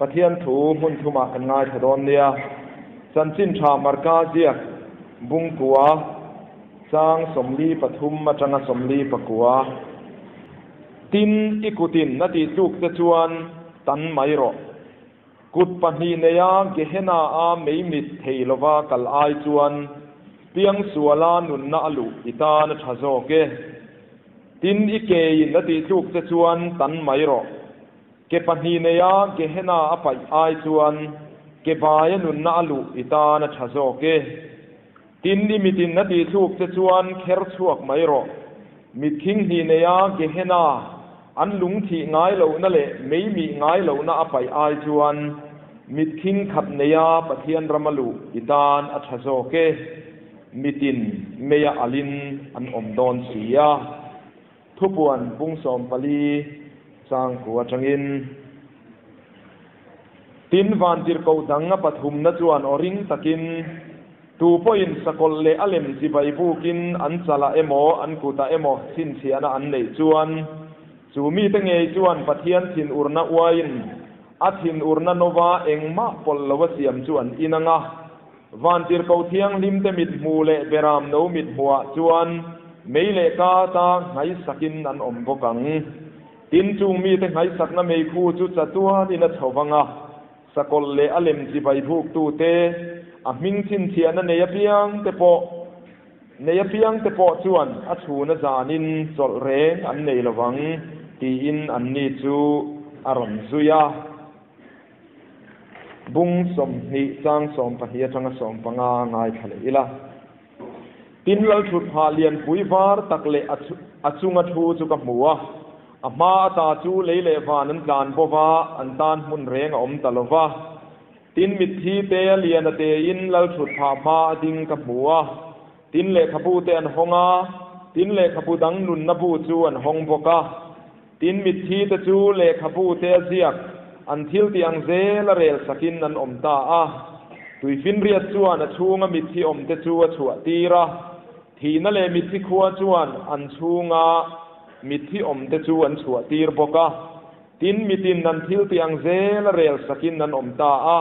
Pathian thu hmun thumah kan ngaithla dawn nia. Chanchin tha Marka ziak Bungkua chang 43 atanga 49. Tin, i kutin a tih tluk che chuan tan mai rawh. Kut pahnih neia Gehenna a mei mit thei lova kal ai chuan piangsuala nunna a luh i tan a tha zawk e. Tin, i kein a tih tluk che chuan tan mai rawh. Ke pahnih neia Gehenna a paih ai chuan ke baia nunna a luh i tan a tha zawk e. Tin, i mitin a tih thluk che chuan kher chhuak mai rawh. Mit khing hnih neia Gehenna an lung thih ngai lohna leh mei mih ngai lohna a paih ai chuan mit khing khat neia Pathian rama luh i tan a tha zawk e. Mitin meia alin an awm dawn si a. Thupuan bung 14 chang ku atangin. Tin, vantirhkoh dang a pathumna chuan aw ring takin, Tu pawhin sakawlh leh a lem chibai bukin an chalah emaw an kutah emaw chhinchhiahna an neih chuan, chu mite ngei chuan Pathian thinurna uaiin a thinurna nova engmah pawlh lo a siam chu an in ang a. Vantirhkoh thianghlimte mithmuh leh beram no mithmuhah chuan mei leh ka ta nghaisakin an awm bawk ang. Tin, chung mite nghaisakna meikhu chu chatuanin a chho vang a, sakawlh leh a lem chibai buktute, a hming chhinchhiahna nei apiangte pawh nei apiangte pawh chuan a chhuna zanin chawlh reng an nei lo vang, tiin anni chu a rawn zui a. Bung 20 chang 12 atanga 15 ngaithla leh ila. Tin, lalthut phah lianpui var tak leh a chunga thu chu ka hmu a. A hma ata chu lei leh van an tlan bo va, an tan hmun reng a awm ta lo va. Tin, mitthi te a lian a tein lalthut phah hma a ding ka hmu a. Tin, lehkhabu te an hawng a, tin, lehkhabu dang nunna bu chu an hawng bawk a. Tin, mitthi te chu lehkhabu te a ziak, an thil tih ang zel a rel sakin an awm ta a. Tuifinriat chuan a chhunga mitthi awm te chu a chhuah tir a, thihna leh mitthi khua chuan an chhunga mitthi awm te chu an chhuah tir bawk a. Tin, mitin an thil tih ang zel a rel sakin an awm ta a.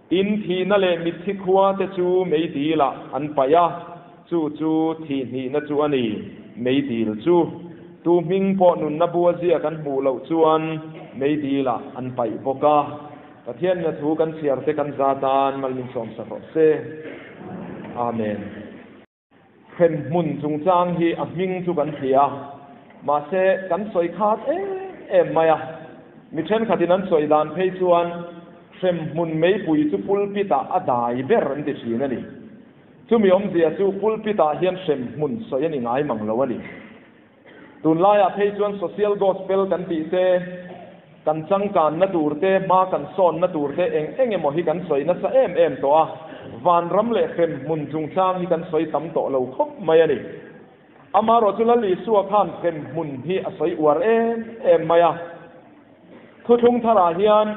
Tin, thihna leh mitthi khua te chu meidilah an paih a, chu chu thihhnihna chu a ni, meidil chu. Tu hming pawh nunna bua ziak an hmuh loh chuan meidilah an paih bawk a. Pathian ina thu kan chhiar te kan za tan mal min sawm sak rawh se. Amen. Hrem hmun chungchang hi a hming chu kan hria a, mahse kan sawi khat em em mai a. Mi thenkhatin an sawi dan phei chuan hrem hmun meipui chu pulpit ah a dai ber an ti thin a ni. Chumi awmzia chu pulpit ah hian hrem hmun sawi a ni ngai mang lo a ni. Tunlaiah phei chuan social gospel kan tih te, kan changkanna tur te, hma kan sawnna tur te eng eng emaw hi kan sawi nasa em em tawh a, vanram leh hremhmun chungchang hi kan sawi tam tawh lo khawp mai a ni. Amaherawhchu chu Lal Isua khan hremhmun hi a sawi uar em em mai a. Thuthlung tharah hian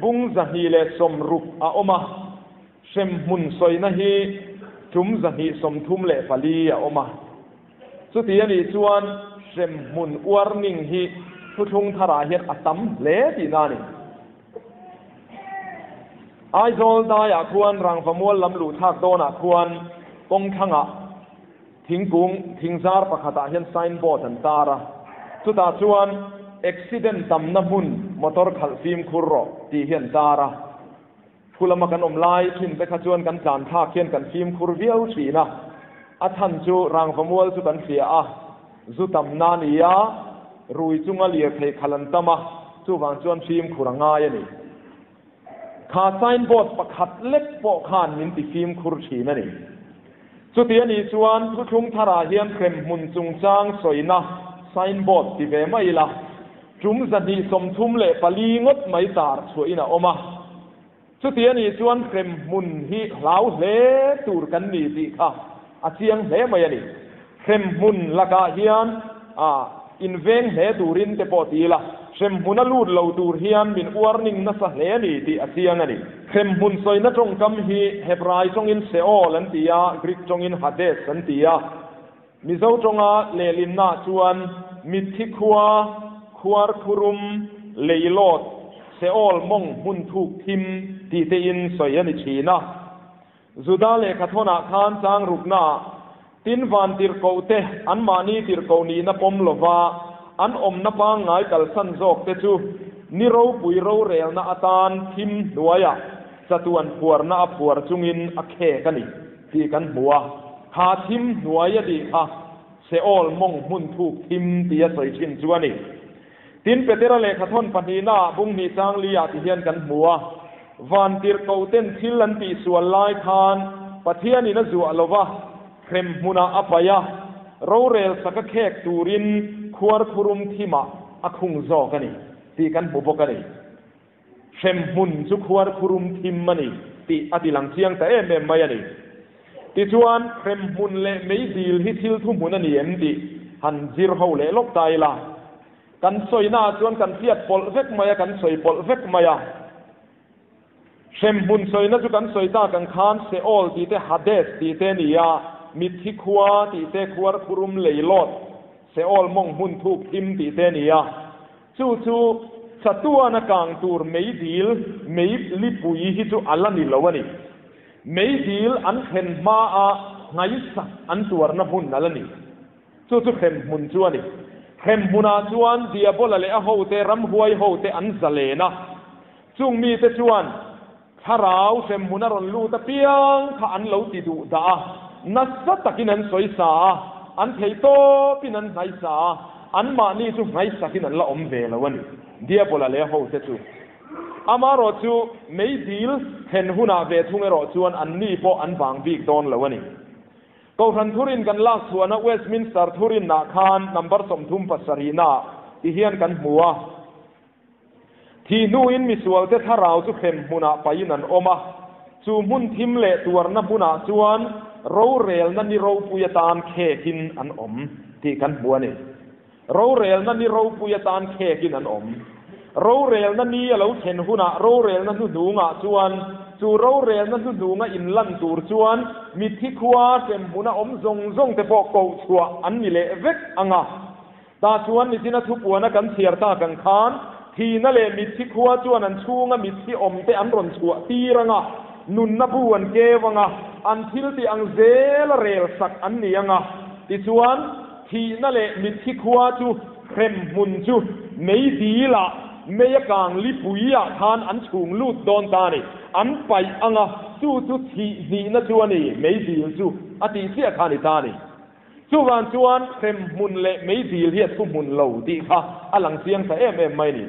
bung 260 a awm a, hremhmun sawina hi tum 234 a awm a. Chuti a nih chuan hremhmun warning hi thuthlung tharah hian a tam hle tihna a ni. Aizawl daiah khuan Rangvamual lam luh thlak dawnah khuan kawng thlangah thingkung thingzar pakhatah hian signboard an tar a, chutah chuan accident tamna hmun motor khalh fimkhur rawh tih hi an tar a. Thu lama kan awm lai thin te kha chuan kan tlan thlak hian kan fimkhur viau thin a, a chhan chu Rangvamual chu kan hria a, zu tamna a ni a, rui chunga lirthei khalh an tam a, chuvang chuan fimkhur a ngai a ni. Kha signboard pakhat lek pawh khan min ti fimkhur thin a ni. Chuti a nih chuan thuthlung tharah hian hremhmun chungchang sawina signboard ti ve mai ila, tum 234 ngawt mai tar chhuahin a awm a. Chuti a nih chuan hremhmun hi hlau hle tur kan ni tih kha a chiang hle mai a ni. Hremhmun lakah hian a inveng hle turin te pawh ti ila, hremhmun a lut lo tur hian min warning nasa hle a ni tih a chiang a ni. Hremhmun sawina tawngkam hi Hebrai tawngin Sheol an ti a, Greek tawngin Hades an ti a. Mizo tawnga lehlinnaah chuan mitthi khua, khuar khurum, leilawt, Seol mawng hmun thuk thim tih te in sawi a ni thin a. Juda lehkhathawnah khan chang ruknaah tin van tirhkoh te anmahni tirhkoh nihna pawm lova an awmna pangngai kalsan zawk te chu ni ropui rorelna atan thim hnuaiah chatuan phuarna a phuar chungin a khek a ni tih kan hmu a. Kha thim hnuai a tih kha Seol mawng hmun thuk thim tia sawi thin chu a ni. Tin, Petera lehkhathawn pahnihnaah bung hnih chang li-ah ti hian kan hmu a, Van tirhkohten thil an tihsual lai khan Pathianin a zuah lo va, hrem hmunah a paih a, rorel sak a khek turin khuar khurum thimah a khung zawk a ni tih kan hmu bawk a ni. Hrem hmun chu khuar khurum thim a ni tih a ti lang chiang ta em em mai a ni. Tichuan, hrem hmun leh meidil hi thil thuhmun a ni em tih han zir ho leh lawk ta ila. Kan sawinaah chuan kan hriat pawlh vek mai a, kan sawi pawlh vek mai a. Hrem hmun sawina chu kan sawi tak ang khan Seol tih te Hades tih te a ni a, mitthi khua tih te khuar khurum leilawt Seol mawng hmun thuk thim tih te a ni a. Chu chu chatuana kang tur meidil, mei lipui hi chu a la ni lo a ni. Meidil an thlen hmaa nghaisak an tuarna hmun a la ni. Chu chu hremhmun chu a ni. Hremhmunah chuan Diabola leh a hote, ramhuai hote an zalen a. Chung mite chuan thlarau hremhmun a rawn lut apiang kha an lo ti duh dah a, nasa takin an sawi sa a, an theih tawpin an hnaisa a, anmahni chu hnaisakin an la awm ve lo a ni, Diabola leh a hote chu. Amaherawhchu, meidil thlen hunah ve thung erawh chuan anni pawh an vang bik dawn lo a ni. Kohhran thurin kan lak chhuahna Westminster thurinah khan number 37 naah ti hian kan hmu a, Thih hnuin misualte thlarau chu hrem hmunah pahin an awm a, chu hmun thim leh tuarna hmunah chuan rorelna ni ropui atan khekin an awm tih kan hmu a ni. Rorelna ni ropui atan khekin an awm. Rorelna ni a lo thlen hunah rorelna hnuhnungah chuan chu rorelna hnuhnunga inlan tur chuan mitthi khua hrem hmuna awm zawng zawng te pawh koh chhuah an ni leh vek ang a. Tah chuan nichina thupuana kan chhiar tak ang khan thihna leh mitthi khua chuan an chhunga mitthi awmte an rawn chhuah tir ang a, nunna bu an keu ang a, an thil tih ang zela rel sak an ni ang a. Tichuan, thihna leh mitthi khua chu hrem hmun chu mei dilah, mei a kang lipuiah khan an chhung lut dawn ta a ni. An paih ang a, chu chu thih hnihna chu a ni, mei dil chu a tih chiah kha a ni ta a ni. Chuvang chuan hremhmun leh meidil hi a thuhmun lo tih kha a lang chiang ta em em mai a ni.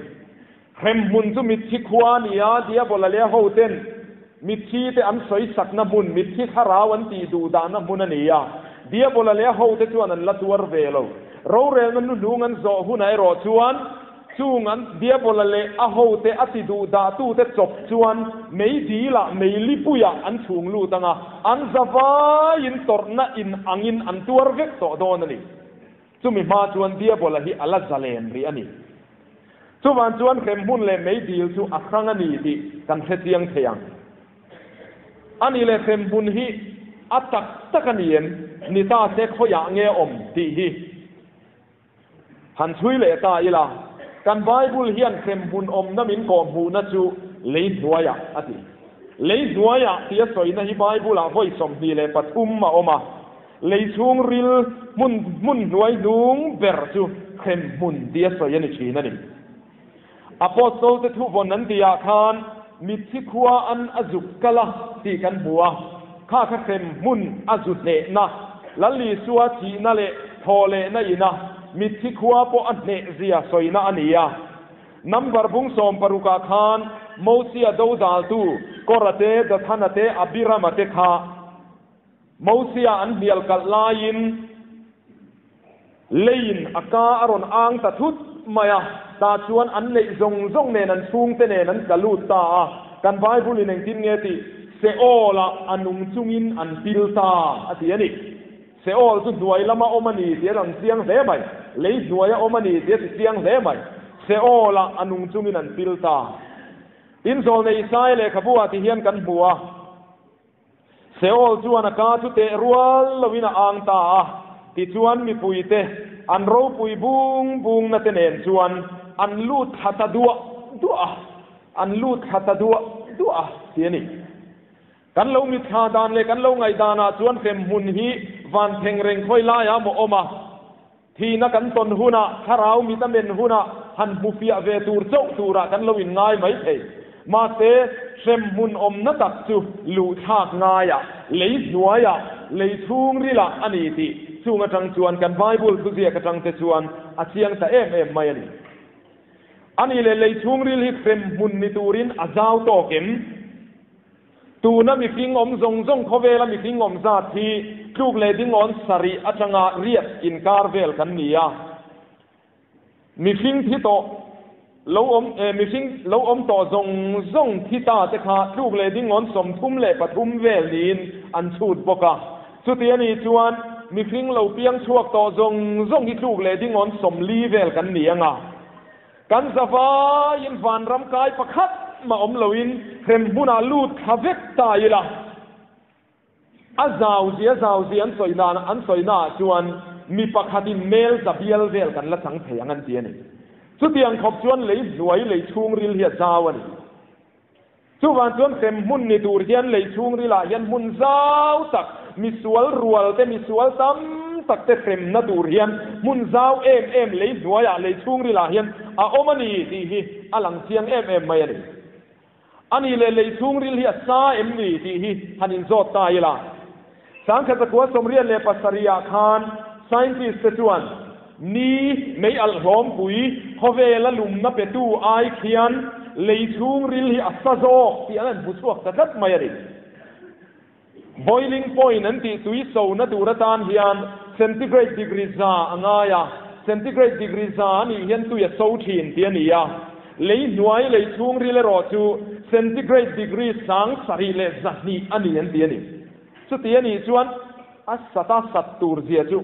Hremhmun chu mitthi khua a ni a, Diabola leh a hoten mitthi te an sawi sakna hmun, mitthi thlarau an tih duh dahna hmun a ni a. Diabola leh a hote chuan an la tuar ve lo. Rorelna hnuhnung an zawh hunah erawh chuan, Chung an Diabola leh a hote a ti duh dahtute chawp chuan mei dilah mei lipuiah an chhung lut ang a, an zavaiin tawrhna in angin an tuar vek tawh dawn a ni. Chumi hma chuan Diabola hi a la zalen rih a ni. Chuvan chuan hremhmun leh mei dil chu a hrang a ni tih kan hre chiang thei ang. A nih leh hremhmun hi a tak tak a ni em? Ni ta se khawiah nge awm tih hi. Han chhui leh ta ila, kan Bible hian hremhmun awmna min kawhhmuhna chu lei hnuaiah a ti. Lei hnuaiah tia sawina hi Bible-ah vawi 23 a awm a, lei chhungril hmun hmun hnuai hnung ber chu hremhmun tia sawi a ni thin a ni. Apostle te thuvawn an tihah khan mitthi khua an a zuk kal a tih kan hmu a, kha kha hremhmun a zu hnehna, Lal Isua thihna leh thawhlehna ina mitthi khua pawh a hnehzia sawina a ni a. Number bung sawmparukah khan Mosia dodaltu Kora te, Dathana te, Abirama te kha Mosia an hnial kalh laiin, Leiin a ka a rawn ang ta thut mai a, tah chuan an neih zawng zawng nen an chhungte nen an tla lut ta a. Kan Bible in engtin nge tih? Seol ah a nung chungin an pil ta a ti a ni. Seol chu hnuai lama awm a ni tih a rawn chiang hle mai. Lei hnuaia awm a ni tih a ti chiang hle mai. Seol ah a nung chungin an pil ta. Tin zawlnei Isaia lehkhabu ah ti hian kan hmu a. Seol chuan a ka chu teh rual loin a ang ta a, tichuan mipuite an ropui bung bungna te nen chuan an lut thla ta duah duah a. An lut thla ta duah duah a, ti a ni. Kan lo mitthla dan leh kan lo ngaihdanah chuan hremhmun hi van thleng reng khawi laiah maw awm a, thihna kan tawn hunah, thlarau mit a men hunah han hmu fiah ve tur chauh turah kan lo inngai mai thei. Mahse, hremhmun awmna tak chu luhthlak ngaiah, lei hnuaiah, lei chhungrilah a ni tih chung atang chuan kan Bible thuziak atangte chuan a chiang ta em em mai a ni. A nih leh lei chhungril hi hremhmun ni turin a zau tawk em? Tuna mihring awm zawng zawng khawvela mihring awm zat hi tluk leh dingawn sarih atanga riat inkar vel kan ni a. Mihring thi tawh lo awm eh mihring lo awm tawh zawng zawng thi ta te kha tluk leh dingawn 33 vel niin an chhut bawk a. Chuti a nih chuan mihring lo piang chhuak tawh zawng zawng hi tluk leh dingawn 40 vel kan ni ang a. Kan zavaiin vanram kai pakhat mah awm loin hrem hmunah lut thla vek ta ila. A zau zia zau zia an sawi dan an sawi naah chuan mi pakhatin mel za bial vel kan la chang thei ang an ti a ni. Chutiang khawp chuan lei hnuai lei chhungril hi a zau a ni. Chuvang chuan hrem hmun ni tur hian lei chhungrilah hian hmun zau tak, misual rual te, misual tam tak te hremna tur hian hmun zau em em lei hnuaiah lei chhungrilah hian a awm a ni tih hi a lang chiang em em mai a ni. A nih leh lei chhungril hi a sa em ni tih hi han inzawt ta ila. 1987ah khan scientist te chuan ni mei alh hlawmpui khawvela lumna petu ai khian lei chhungril hi a sa zawk tih an han hmu chhuak ta tlat mai a ni. Boiling point an tih tui sona tur atan hian centigrade degree za a ngai a, centigrade degree za a nih hian tui a so thin tih a ni a. Lei hnuai lei chhungril erawh chu centigrade degree 7100 a ni an ti a ni. Chuti a nih chuan a sat a sat tur zia chu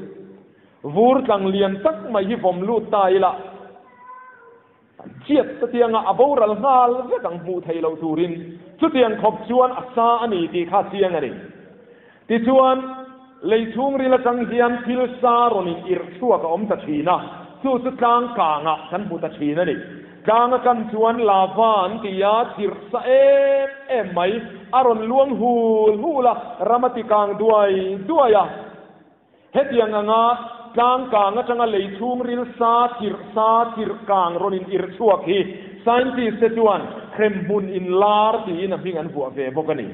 vur tlang lian tak mai hi vawm lut ta ila chiat ta tianga a boral nghal vek ang hmuh theih loh turin chutiang khawp chuan a sa a ni tih kha chiang a ni. Tichuan, lei chhungril atang hian thil sa rawn in irh chhuak a awm ta thin a, chu chu tlang kangah kan hmu ta thin a ni. Tlang a kan chuan lava an ti a, chirh sa em em mai, a rawn luang hul hul a, ram a ti kang duai duai a. Hetiang anga tlang kang atanga lei chhungril sa chirh sa chirh kang rawn in irh chhuak hi scientist te chuan hremhmun inlar tiin a hming an vuah ve bawk a ni.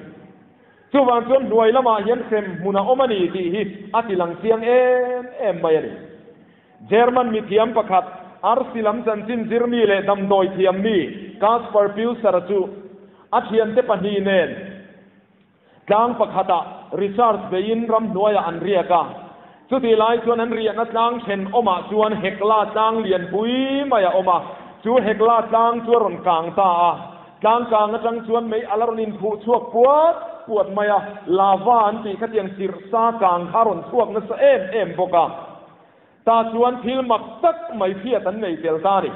Chuvang chuan hnuai lamah hian hrem hmun a awm a ni tih hi a ti lang chiang em em mai a ni. German mithiam pakhat, arsi lam chanchin zirmi leh damdawi thiam mi Caspar Peuser-a chu a thiante pahnih nen tlang pakhatah research beiin ramhnuaiah an riak a. Chutih lai chuan an riahna tlang thenawmah chuan Hekla tlang lianpui mai a awm a, chu Hekla tlang chu a rawn kang ta a. Tlang kang atang chuan mei a la rawn inphuh chhuak puat puat mai a, lava an tih khatiang chirh sa kang kha a rawn chhuak nasa em em bawk a. Tah chuan thil mak tak mai hriat an nei tel ta a ni.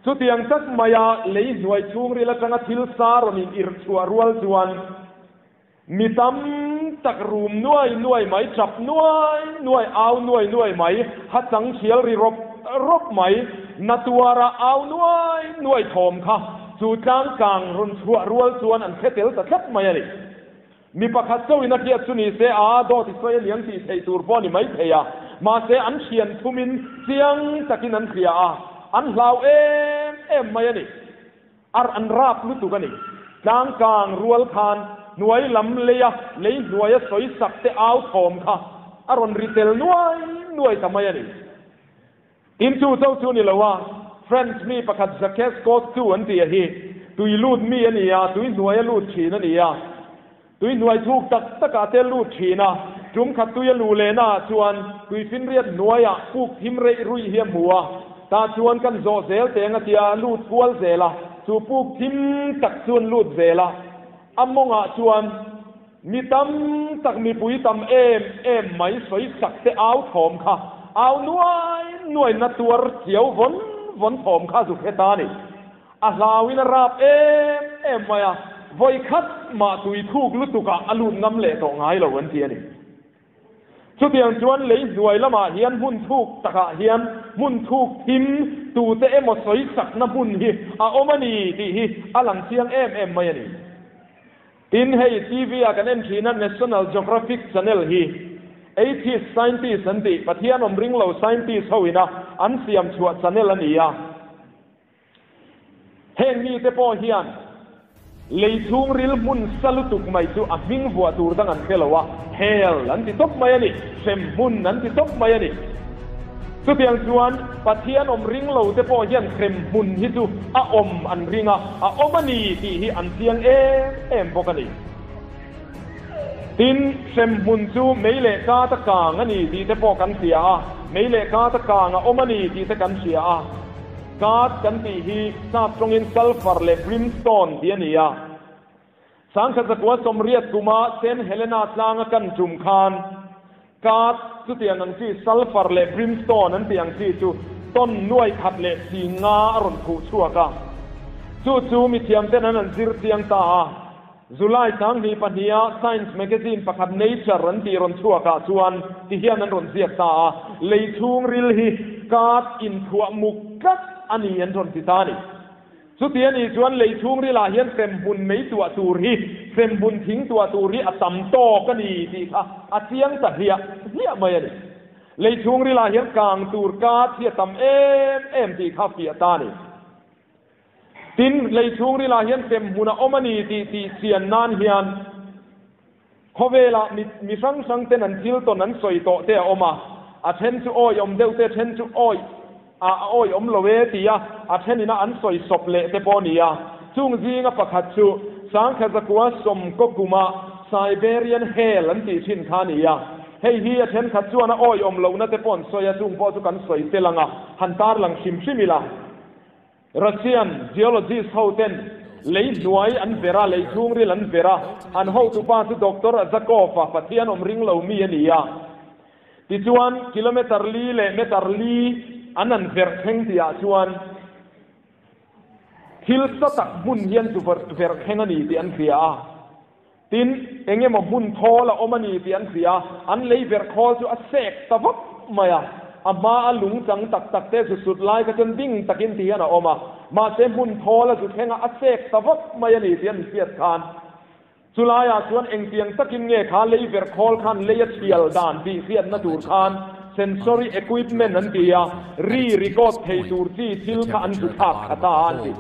Chutiang tak maia lei hnuai chhungril atanga thil sa rawn in irh chhuah rual chuan, Mi tam tak rum nuai nuai mai, tap nuai nuai, au nuai nuai mai, ha chang thial ri rawp rawp mai, na tuara au nuai nuai thawm kha chu tlang kang rawn chhuah rual chuan an hre tel ta tlat mai a ni. Mi pakhat chauhin a hriat chu ni se, a dawt i sawi a niang tih theih tur pawh a ni mai thei a, mahse an thian thumin chiang takin an hria a, an hlau em em mai a ni. Ar an rap lutuk a ni. Tlangkang rual khan hnuai lam leia lei hnuaia sawi sak te au thawm kha a rawn ri tel nuai nuai ta mai a ni. Tin chu cho chu ni lo a, French mi pakhat Jacques Cousteau an tih a hi tui lut mi a ni a, tui hnuaia lut thin a ni a. Tui hnuai thuk tak takah te lut thin a, tum khat tui a luh leh naah chuan tui finriat hnuaiah puk thim reih ruih hi a hmu a, tah chuan kan zawh zel teng a tia lut kual zel a, chu puk thim tak chuan lut zel a, a mawngah chuan mi tam tak mipui tam em em mai sawi sak te au thawm kha au nuai nuai na tuar chiau vawn vawn thawm kha a zuk hre ta a ni. A hlauin a rap em em mai a, vawi khat mah tui thuk lutukah a lut ngam leh tawh ngai lo an ti a ni. Chutiang chuan lei hnuai lamah hian hmun thuk takah hian hmun thuk thim tute emaw sawi sakna hmun hi a awm a ni tih hi a lang chiang em em mai a ni. Tin, hei TV ah kan en thina National Geographic channel hi Atheist scientist an tih, Pathian awm ring lo scientist ho ina an siam chhuah channel a ni a. Heng mite pawh hian lei chhungril hmun sa lutuk mai chu a hming vuah tur dang an hre lo a, hell an ti tawp mai a ni, hrem hmun an ti tawp mai a ni. Chutiang chuan Pathian awm ring lo te pawh hian hrem hmun hi chu a awm an ring a, a awm a ni tih hi an chiang em em bawk a ni. Tin, hrem hmun chu mei leh kata kang a ni tih te pawh kan hria a, mei leh kata kang a awm a ni tih te kan hria a. Kat kan tih hi sap tawngin sulphur leh brimstone tih a ni a. 1980 kuma Saint Helena tlanga kan tum khan kat chutiang ang chi sulphur leh brimstone an tih ang chi chu ton nuai khat leh 50 a rawn khuh chhuak a. Chu chu mithiamten an an zir chiang ta a. July 22 a science magazine pakhat Nature an tih rawn chhuakah chuan ti hian an rawn ziak ta a, lei chhungril hi kat inthuah muk tlat a ni an rawn ti ta a ni. Chuti a nih chuan lei chhungrilah hian hremhmun mei tuah tur hi, hremhmun thing tuah tur hi a tam tawk a ni tih kha a chiang ta hliah hliah mai a ni. Lei chhungrilah hian kang tur kat hi a tam em em tih kha fiah ta a ni. Tin, lei chhungrilah hian hremhmun a awm a ni tih tih chian nan hian khawvelah mi mi hrang hrang ten an thil tawn an sawi tawh te a awm a, a then chu awi awm deuh te, then chu awi a a awi awm lo e ti a, a thenin a an sawi sawp leh te pawh a ni a. Chung zinga pakhat chu Sangkhazakua sawmkaw kuma Siberian Hell an tih thin kha a ni a. Hei hi a thenkhat chuan a awi awm lohna te pawh an sawi a, chung pawh chu kan sawi tel ang a, han tarlang hrim hrim ila. Russian geologist ho ten lei hnuai an ver a, lei chhungril an ver a, an hotupa chu Doctor Azakov a, Pathian awm ring lo mi a ni a. Tichuan, kilometer li leh meter li an an verh thleng tihah chuan thil sa tak hmun hian chu verh thleng a ni tih an hria a. Tin, eng emaw hmun thawl a awm a ni tih an hria a, an lei verh khawl chu a sek ta vak mai a. A hma a lung chang tak tak te zu sut lai kha chuan ding takin ti hian a awm a, mahse hmun thawl a zu thleng a, a sek ta vak mai a ni tih an hriat khan chulaiah chuan engtiang takin nge kha lei verh khawl khan lei a thial dan tih hriatna tur khan sensory equipment an ti a, ri record thei tur chi thil kha an zu thlak kha ta a an ti.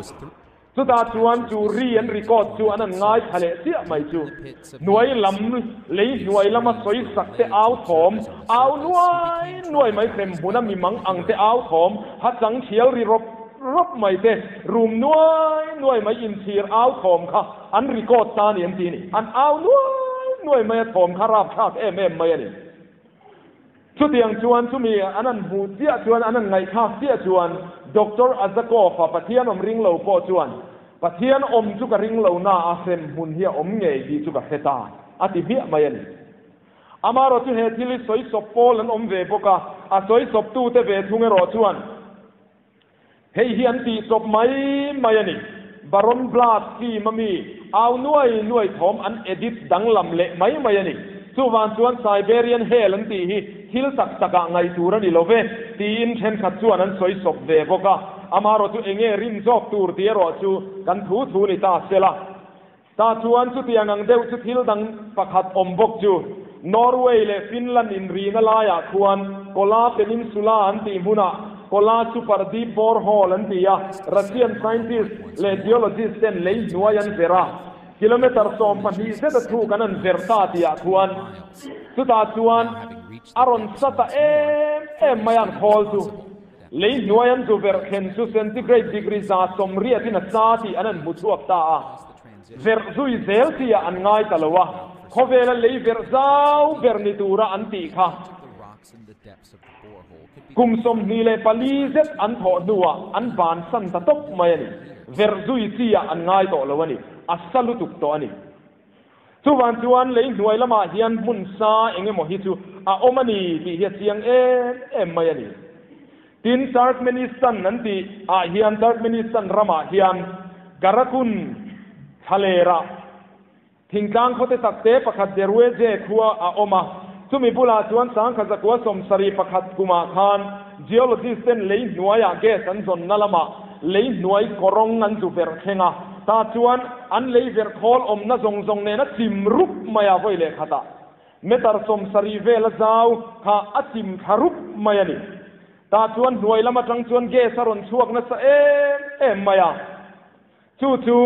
Chutah chuan chu ri an record chu an an ngaithla leh chiah mai chu. Hnuai lam, lei hnuai lama sawi sak te au thawm, au nuai nuai mai hrem hmuna mi mang ang te au thawm, ha chang thial ri rawp rawp mai te, rum nuai nuai mai inchhir au thawm kha an record ta a ni an ti a ni. An au nuai nuai mai a thawm kha rapthlak em em mai a ni. Chutiang chuan chumi an an hmuh chiah chuan, an an ngaihthlak chiah chuan Doctor Azakov-a Pathian awm ring lo pawh chuan, Pathian awm chu ka ring lo na a, hrem hmun hi a awm ngei tih chu ka hre ta, a ti hmiah mai a ni. Amaherawh chu he thil hi sawi sawp pawl an awm ve bawk a, a sawi sawptute ve thung erawh chuan, Hei hi an tih chawp mai mai a ni. Baron Blood film a mi au nuai nuai thawm an edit danglam leh mai mai a ni. Chuvang chuan Siberian Hell an tih hi thil tak takah ngaih tur a ni lo ve, tiin thenkhat chuan an sawi sawp ve bawk a. Amaherawh chu enge rin zawk tur tih erawh chu kan thu thu ni ta sela. Tah chuan chutiang ang deuh chu thil dang pakhat awm bawk chu Norway leh Finland inrina laiah khuan Kola Peninsula an tih hmunah Kola Super Deep Borehole an ti a, Russian scientist leh geologist ten lei hnuai an verh a, kilometer 12 zeta thuk an an verh ta tihah khuan chutah chuan a rawn sa ta em em mai a an khawl chu. Lei hnuai an zu verh thlen chu centigrade degree 180 in a sa tih an an hmu chhuak ta a, verh zui zel chi ah an ngai ta lo a, khawvela lei verh zau ber ni tura an tih kha kum 24 zet an thawh hnuah an bansan ta tawp mai a ni. Verh zui chi ah an ngai tawh lo a ni, a sa lutuk tawh a ni. Chuvang chuan lei hnuai lamah hian hmun sa eng emaw hi chu a awm a ni tih hi a chiang em em mai a ni. Tin, Turkmenistan an tih ah hian Turkmenistan ramah hian Karakun thlalera thingtlang khawte takte pakhat Derweje khua a awm a. Chumi bulah chuan 1971 kumah khan geologist ten lei hnuaiah gas an zawnna lamah lei hnuai kawrawng an zu verh thleng a, tah chuan an lei verh khawl awmna zawng zawng nen a chim rup mai a vawi leh khatah meter 70 vel a zau kha a chim thla rup mai a ni. Tah chuan hnuai lam atang chuan gas a rawn chhuak nasa em em mai a. Chu chu,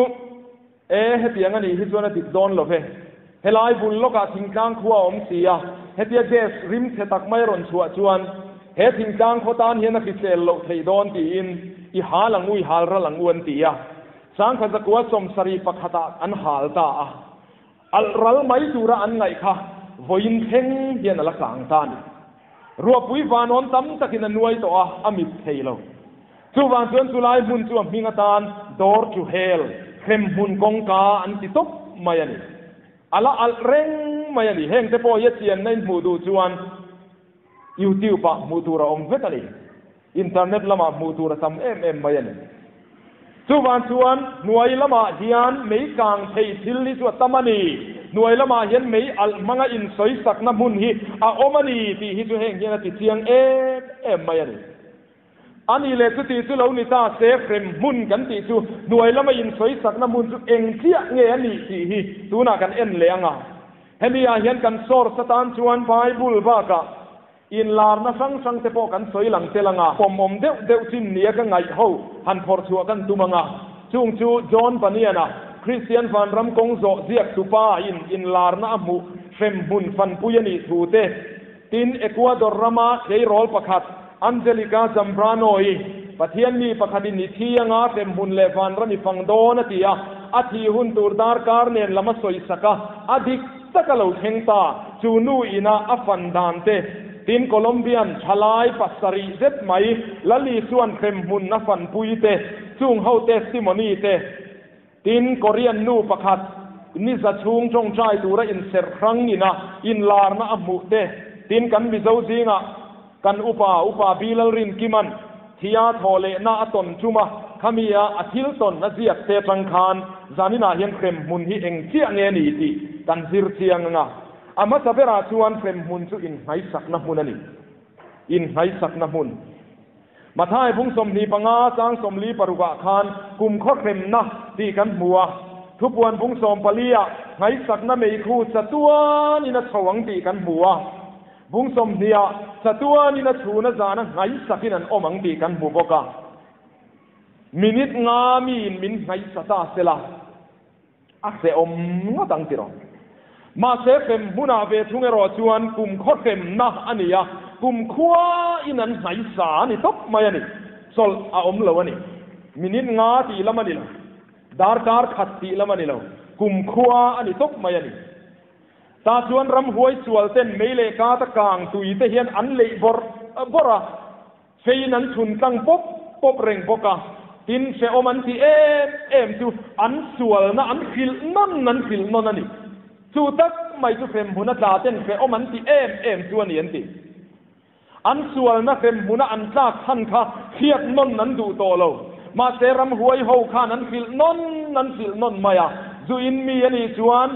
E, hetiang a nih hi chuan a dik dawn lo ve. Helai bul lawkah thingtlang khua a awm si a, hetia gas rim chhe tak mai a rawn chhuah chuan he thingtlang khaw tan hian a hrisel loh theih dawn tiin i hal ang u, i hal ral ang u an ti a. 1971ah an hal ta a. Alh ral mai tura an ngaih kha vawiin thleng hian a la kang ta a ni. Ruahpui vanawn tam takin a nuai tawh a, a mit thei lo. Chuvang chuan chulai hmun chu a hming atan Door to Hell, hrem hmun kawngka an ti tawp mai a ni. A la alh reng mai a ni. Hengte pawh hi a chianna in hmuh duh chuan YouTube ah hmuh tur a awm vek a ni. Internet lamah hmuh tur a tam em em mai a ni. Chuvang chuan hnuai lamah hian mei kang thei thil hi chu a tam a ni. Hnuai lamah hian mei alh hmanga insawisakna hmun hi a awm a ni tih hi chu heng hian a ti chiang em em mai a ni. A ni leh chuti chu lo ni ta se hrem hmun kan tih chu hnuai lama insawisakna hmun chu eng chiah nge a nih tih hi tunah kan en leh ang a. Hemi ah hian kan source atan chuan Bible bakah Inlarna hrang hrang te pawh kan sawi lang tel ang a, pawmawm deuh deuh chin nia ka ngaih ho han phawrh chhuah kan tum ang a. Chung chu John Bunyan-a Kristian vanram kawng zawh ziak tupa in inlarna a hmuh hrem hmun fanpui a nih thu te, tin Ecuador rama tleirawl pakhat Angelica Zambrano-i Pathian mi pakhatin i thi anga hrem hmun leh vanram i fang dawn a ti a, a thih hun tur darkar nen lam a sawi sak a, a dik taka lo thleng ta, chu nu ina a fan dan te, tin Colombian thalai pasarih zet mai Lali chuan hrem hmun a fanpui te, chung ho testimony te, tin Korean nu pakhat ni za chhung tawngtai tura inserh hrang ina inlarna a hmuh te, tin kan Mizo zingah Kan upa, Upa Bilal Rinkiman thia thaw lehna a tawn tum a, khami a a thil tawn a ziak te atang khan zaninah hian hrem hmun hi eng chiah nge ni tih kan zir chiang ang a. A hmasa berah chuan hrem hmun chu inhnaisakna hmun a ni. Inhnaisakna hmun. Mathai bung 25 chang 46ah khan kumkhaw hremna tih kan hmu a, thupuan bung 14 ah hnaisakna meikhu chatuanin a chho ang tih kan hmu a. Bung 20ah chatuanin a chhuna zana hnaisakin an awm ang tih kan hmu bawk a. Minute nga miin min hnaisa ta sela, a hrehawm ngawt ang tiraw. Mahse hrem hmunah ve thung erawh chuan kumkhaw hremna a ni a, kumkhuain an hnaisa a ni tawp mai a ni. Chawlh a awm lo a ni. Minute nga tih lam a ni lo, darkar khat tih lam a ni lo, kumkhua a ni tawp mai a ni. Tah chuan ramhuai sual ten mei leh kata kang tui te hian an leih bawrh bawrh a, feiin an chhun tlang pawp pawp reng bawk a, tin hrehawm an ti em em chu an sualna an hrilh nawn an hrilh nawn a ni. Chu tak mai chu hremhmun a tla ten hrehawm an ti em em chu a ni an ti. An sualna hremhmuna an tlak chhan kha hriat nawn an duh tawh lo. Mahse ramhuai ho khan an hrilh nawn an hrilh nawn mai a. Zu in mi a nih chuan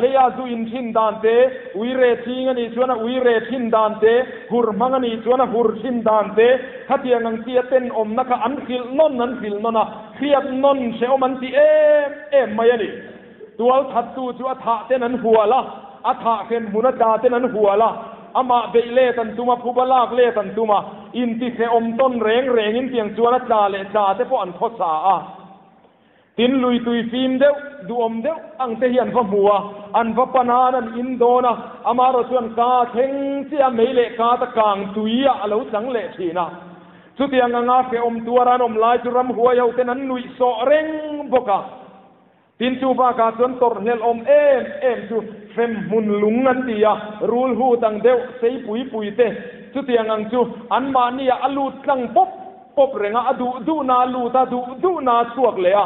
leia zu in thin dan te, ui re ching a nih chuan a ui re thin dan te, hur hmang a nih chuan a hur thin dan te, khatiang ang chi a tenawmna kha an hrilh nawn an hrilh nawn a, hriat nawn hrehawm an ti em em mai a ni. Tualthattu chu a thah ten an hual a, a thah hremhmun a tla ten an hual a, amah beih let an tum a, phuba lak let an tum a, intihrehawm tawn reng rengin tiang chuan a tla leh tla te pawh an khawsa a. Tin, lui tui fim deuh, duhawm deuh ang te hi an va hmu a, an va pan a, an in dawn a, amaherawh chuan ka thleng chiah a, mei leh ka ta kang tui ah a lo chang leh thin a. Chutiang anga hrehawm tuar an awm lai chu ramhuai ho ten an nuih sawh reng bawk a. Tin chu bakah chuan tawrhhlelh awm em em chu hrem hmun lung an ti a, rul hut ang deuh sei pui pui te chutiang ang chu anmahniah a lut tlang pawp pawp reng a, a duh duhna a lut a, duh duhna a chhuak leh a,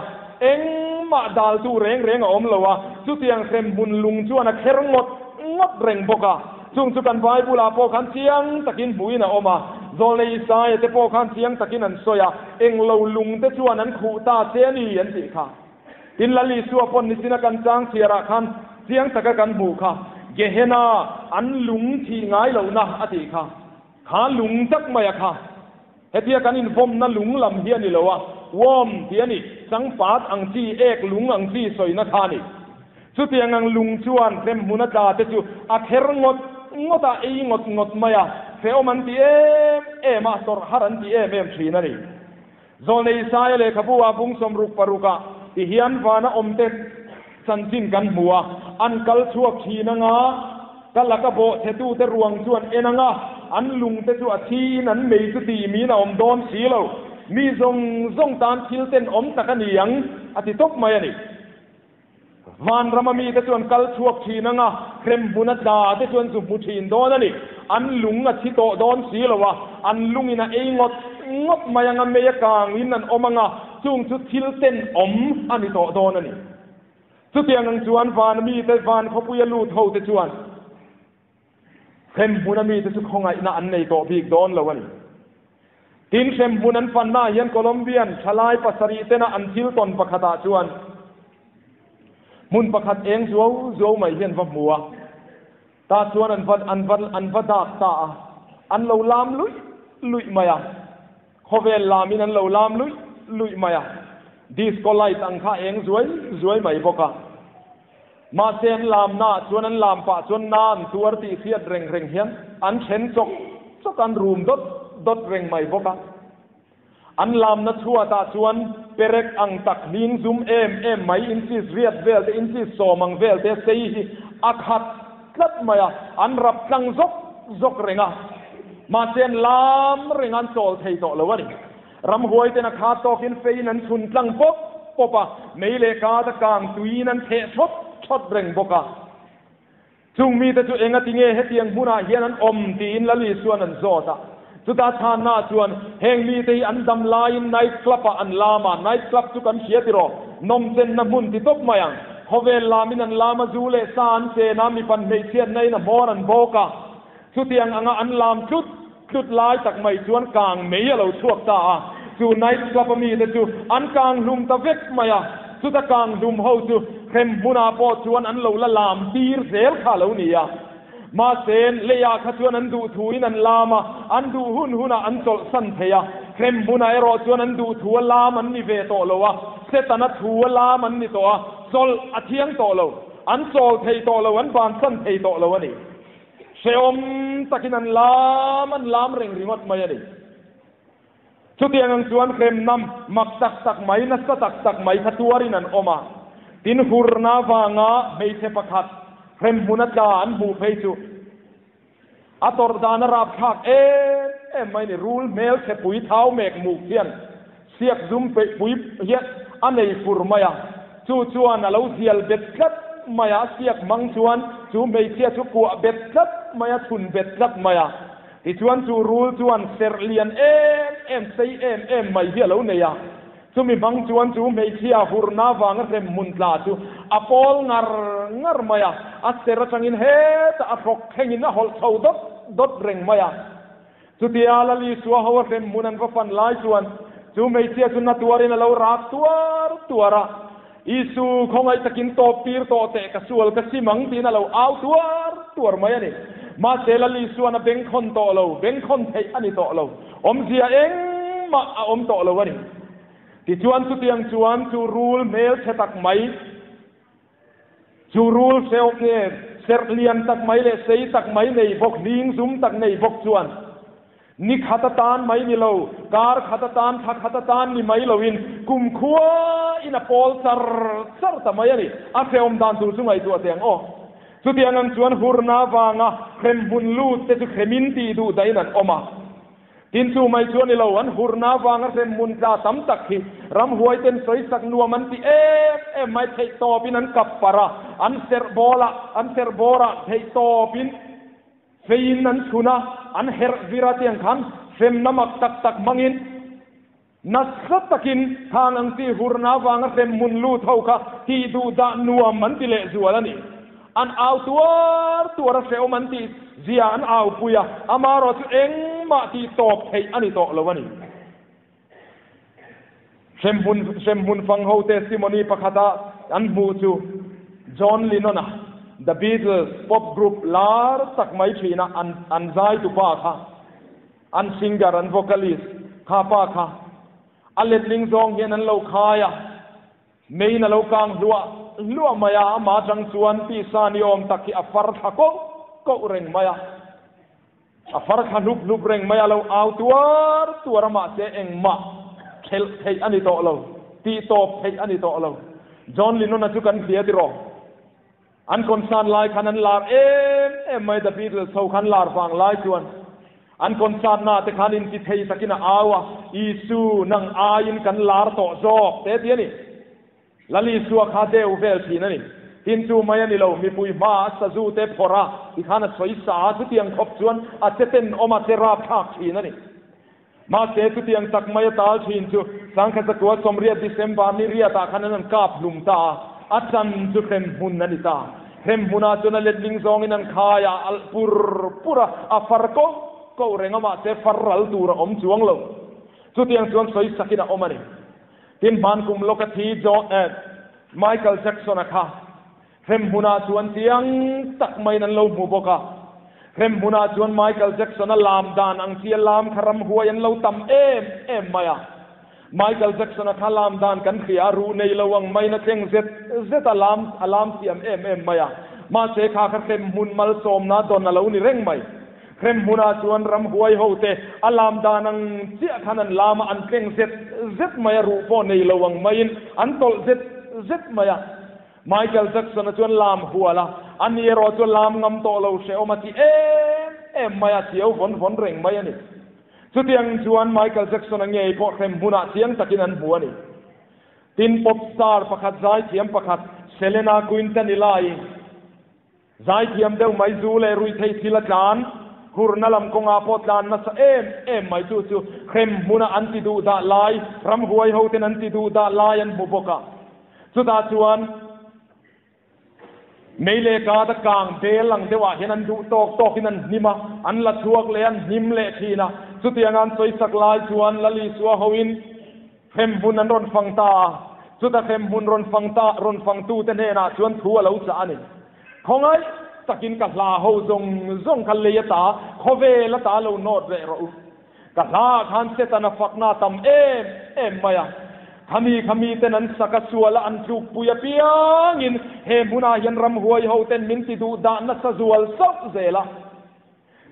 engmah daltu reng reng a awm lo a, chutiang hrem hmun lung chuan a kher ngawt ngawt reng bawk a. Chung chu kan Bible-ah pawh khan chiang takin hmuhin a awm a, Zawlnei Isaia te pawh khan chiang takin an sawi a, englo lung te chuan an khuh ta che a ni an tih kha. Tin Lal Isua pawn nichina kan chang chhiarah khan chiang taka kan hmuh kha. Gehenna, an lung thih ngai lohna a tih kha. Kha lung tak mai a kha. Hetia kan invawmna lung lam hi a ni lo a, worm tih a ni, changpat ang chi, ek lung ang chi sawina kha a ni. Chutiang ang lung chuan hremhmun a tla te chu a kher ngawt ngawt a, ei ngawt ngawt mai a, hrehawm an ti em em a, tawrh har an ti em em thin a ni. Zawlnei Isaia lehkhabu ah bung 66 ah ti hian vana awmte chanchin kan hmu a, an kal chhuak thin anga, ka laka bawhchhetute ruang chu an en anga, an lungte chu a thi in an mei chu tih miin a awm dawn si lo, mi zawng zawng tan thil tenawm tak a ni ang, a ti tawp mai a ni. Vanrama mite chu an kal chhuak thin ang a, hremhmun a tla te chu an zu hmu thin dawn a ni. An lung a thi tawh dawn si lo a, an lungin a ei ngawt ngawt mai ang a, mei a kangin an awm ang a, chung chu thil tenawm a ni tawh dawn a ni. Chutiang ang chuan van mite, van khawpuia lut ho te chuan hremhmun a mite chu khawngaihna an nei tawh bik dawn lo a ni. Tin, hremhmun an fannaah hian Colombian thalai pasarih tena an thil tawn pakhatah chuan hmun pakhat eng zuau zuau mai hi an va hmu a, tah chuan an va an va an va dak ta a, an lo lam luih luih mai a, khawvel lamin an lo lam luih luih mai a, disco light ang kha eng zuai zuai mai bawk a. Mahse an lamnaah chuan an lam pah chuan na an tuar tih hriat reng reng hian an then chawk chawk an rum dawt dawt reng mai bawk a. An lamna chhuatah chuan perek ang tak hling zum em em mai inches riat vel te inches sawm ang vel te sei hi a khat tlat mai a, an rap tlang zawk zawk reng a. Mahse an lam reng a an chawl thei tawh lo a ni. Ramhuai ten a khat tawkin feiin an chhun tlang pawp pawp a, mei leh kat a kang tuiin an theh thawt thawt reng bawk a. Chung mite chu engati nge hetiang hmunah hian an awm tiin Lal Isuan an zawt a. Chuta chhanna chuan heng mite hi an dam laiin night club ah an lam a, night club chu kan hria tiraw, nawmchenna hmun ti tawp mai ang. Khawvel lamin an lam a, zu leh sa an chen a, mipan hmeichhiatna in a hmawr an bawk a. Chutiang anga an lam tlut tlut lai tak mai chuan kang mei a lo chhuak ta a, chu night club a mite chu an kang hlum ta vek mai a, chuta kang hlum ho chu hrem hmunah pawh chuan an lo la lam tir zel kha a lo ni a. Mahse, leiah kha chuan an duh thuin an lam a, an duh hun hunah an chawlhsan thei a, hrem hmunah erawh chuan an duh thu a lam an ni ve tawh lo a, Setana thu a lam an ni tawh a, chawlh a thiang tawh lo, an chawl thei tawh lo, an bansan thei tawh lo a ni. Hrehawm takin an lam an lam reng ringawt mai a ni. Chutiang ang chuan hremna mak tak tak mai, nasa tak tak mai kha tuarin an awm a. Tin, hurna vanga hmeichhe pakhat hremhmun a tla an hmuh phei chu a tawrh dan a rapthlak em em mai a ni. Rul hmelchhe pui thau mek muk hian Siak zum peih pui hian a nei fur mai a, chu chuan a lo zial bet tlat mai a, siak hmang chuan chu hmeichhia chu kuah bet tlat mai a, chhun bet tlat mai a. Tichuan chu rul chuan serh lian em em, sei em em mai hi a lo nei a, chumi hmang chuan chu hmeichhia hurna vanga hrem hmun tla chu a pawl ngar ngar mai a, a serh atangin hetah a hrawk thlengin a hawlh chho dawt dawt reng mai a. Chutia Lal Isua ho a hrem hmun an va fan lai chuan chu hmeichhia chu na tuarin a lo rak tuar tuar a, Isu, khawngaih takin tawp tir tawh teh, ka sual ka sim ang tiin a lo au tuar tuar mai a ni. Mahse Lal Isuan a bengkhawn tawh lo, bengkhawn theih a ni tawh lo, awmzia engmah a awm tawh lo a ni. Tichuan chutiang chuan chu rul hmelchhe tak mai, Chu rul hreuh nge serh lian tak mai leh sei tak mai nei bawk, hling zum tak nei bawk chuan ni khat atan mai ni lo, kar khat atan, thla khat atan ni mai loin kum khua in a pawl char char ta mai a ni. A hrehawm dan tur chu ngaihtuah teh ang aw. Chutiang ang chuan hurna avanga hremhmun lut te chu hremin tih duh dahin an awm a. Tin chu mai chu a ni lo, an hurna avanga hremhmun tla tam tak hi ramhuai ten sawisak nuam an ti em em mai, theih tawpin an kap parh a, an serh bawlah, an serh bawrah theih tawpin feiin an chhun a, an herh vir a tiang khan hremna mak tak tak hmangin nasa takin khang ang chi hurna avanga hremhmun lut ho kha tih duh dah nuam an ti lehzual a ni. An au tuar tuar a hrehawm an tih zia an au pui a, amaherawh chu engmah tih tawp theih a ni tawh lo a ni. Hremhmun hremhmun fang ho testimony pakhata an hmuh chu John Lennon-a. The Beatles pop group lar tak mai thina an an zai tu pa kha, an singer, an vocalist kha pa kha, a letling zawng hian an lo khai a, mein a lo kang hluah hluah mai a, ama atang chuan tisa ni awm tak hi a far thla ko ko reng mai a, a far thla hlup hlup reng mai a, lo au tuar tuar a, mahse engmah thelh theih ani tawh lo, tih tawp theih ani tawh lo. John Lennon a chu kan hria tiraw, an concert lai khan an lar em em mai, The Beatles ho khan lar vang lai chuan an concert na te khan in ti thei takin a au a, Isu nang aiin kan lar tawh zawk te ti ani, Lali Isua kha deu vel thin ani, tin chu mai ani lo, mipui hma a sazu te phawrh a ti khan a sawi sa a, chutiang khawp chuan a che ten awm a, che rap thlak thin ani. Mahse chutiang tak mai a tal thin chu 1980 December ni riatah khan an an kap hlum ta a, a chan chu hrem hmun ani ta. Hrem hmunah chuan a letling zawngin an khai a, alh pur pur a, a far ko ko reng a, mahse far ral tur a awm chuang lo. Chutiang chuan sawi sakin a awm ani. Tin hman kum lawka thi John eh Michael Jackson a kha hrem hmunah chuan chiang tak maiin an lo hmu bawk a. Hrem hmunah chuan Michael Jackson a lam dan ang chi a lam kha ram huai an lo tam em em mai a. Michael Jackson a kha lam dan kan hria a, ruh nei lo ang maiin a tleng zet zet a, lam a lam thiam em em mai a. Mahse kha kha hrem hmun malsawmna dawn a lo ni reng mai. Hrem hmunah chuan ram huai ho te a lam dan ang chiah khan an lam a, an tleng zet zet mai a, ruh pawh nei lo ang maiin an tawlh zet zet mai a. Michael Jackson a chuan lam hual a, ani erawh chuan lam ngam tawh lo hrehawm a ti em em mai a, chiau vawn vawn reng mai a ni. Chutiang chuan Michael Jackson a ngei pawh hrem hmunah chiang takin an hmu a ni. Tin, pop star pakhat, zaithiam pakhat, Selena Quintanilla-i, Zaithiam deuh mai zu leh ruihtheih thil a tlan, hurna lam kawngah pawh tlan nasa em em mai chu chu hrem hmuna an ti duh dah lai, ramhuai ho ten an ti duh dah lai an hmu bawk a. Chutah chuan mei leh kat a kang bel ang deuhah hian an duh tawk tawkin an hnim a, an la chhuak leh an hnim leh thin a. Chutianga an sawisak lai chuan Lal Isua hoin Hrem hmun an rawn fang ta a, chuta hrem hmun rawn fang ta rawn fangtute hnenah chuan thu a lo chah a ni. Khawngaih takin ka hla ho zawng zawng kha lei ata khawvel ata lo nawt reh rawh u. Ka hlaah khan Setana fakna a tam em em mai a, khami khami ten an sak a sual a an tlukpui apiangin he hmunah hian ramhuai ho ten min ti duh dah nasa zual sauh zel a.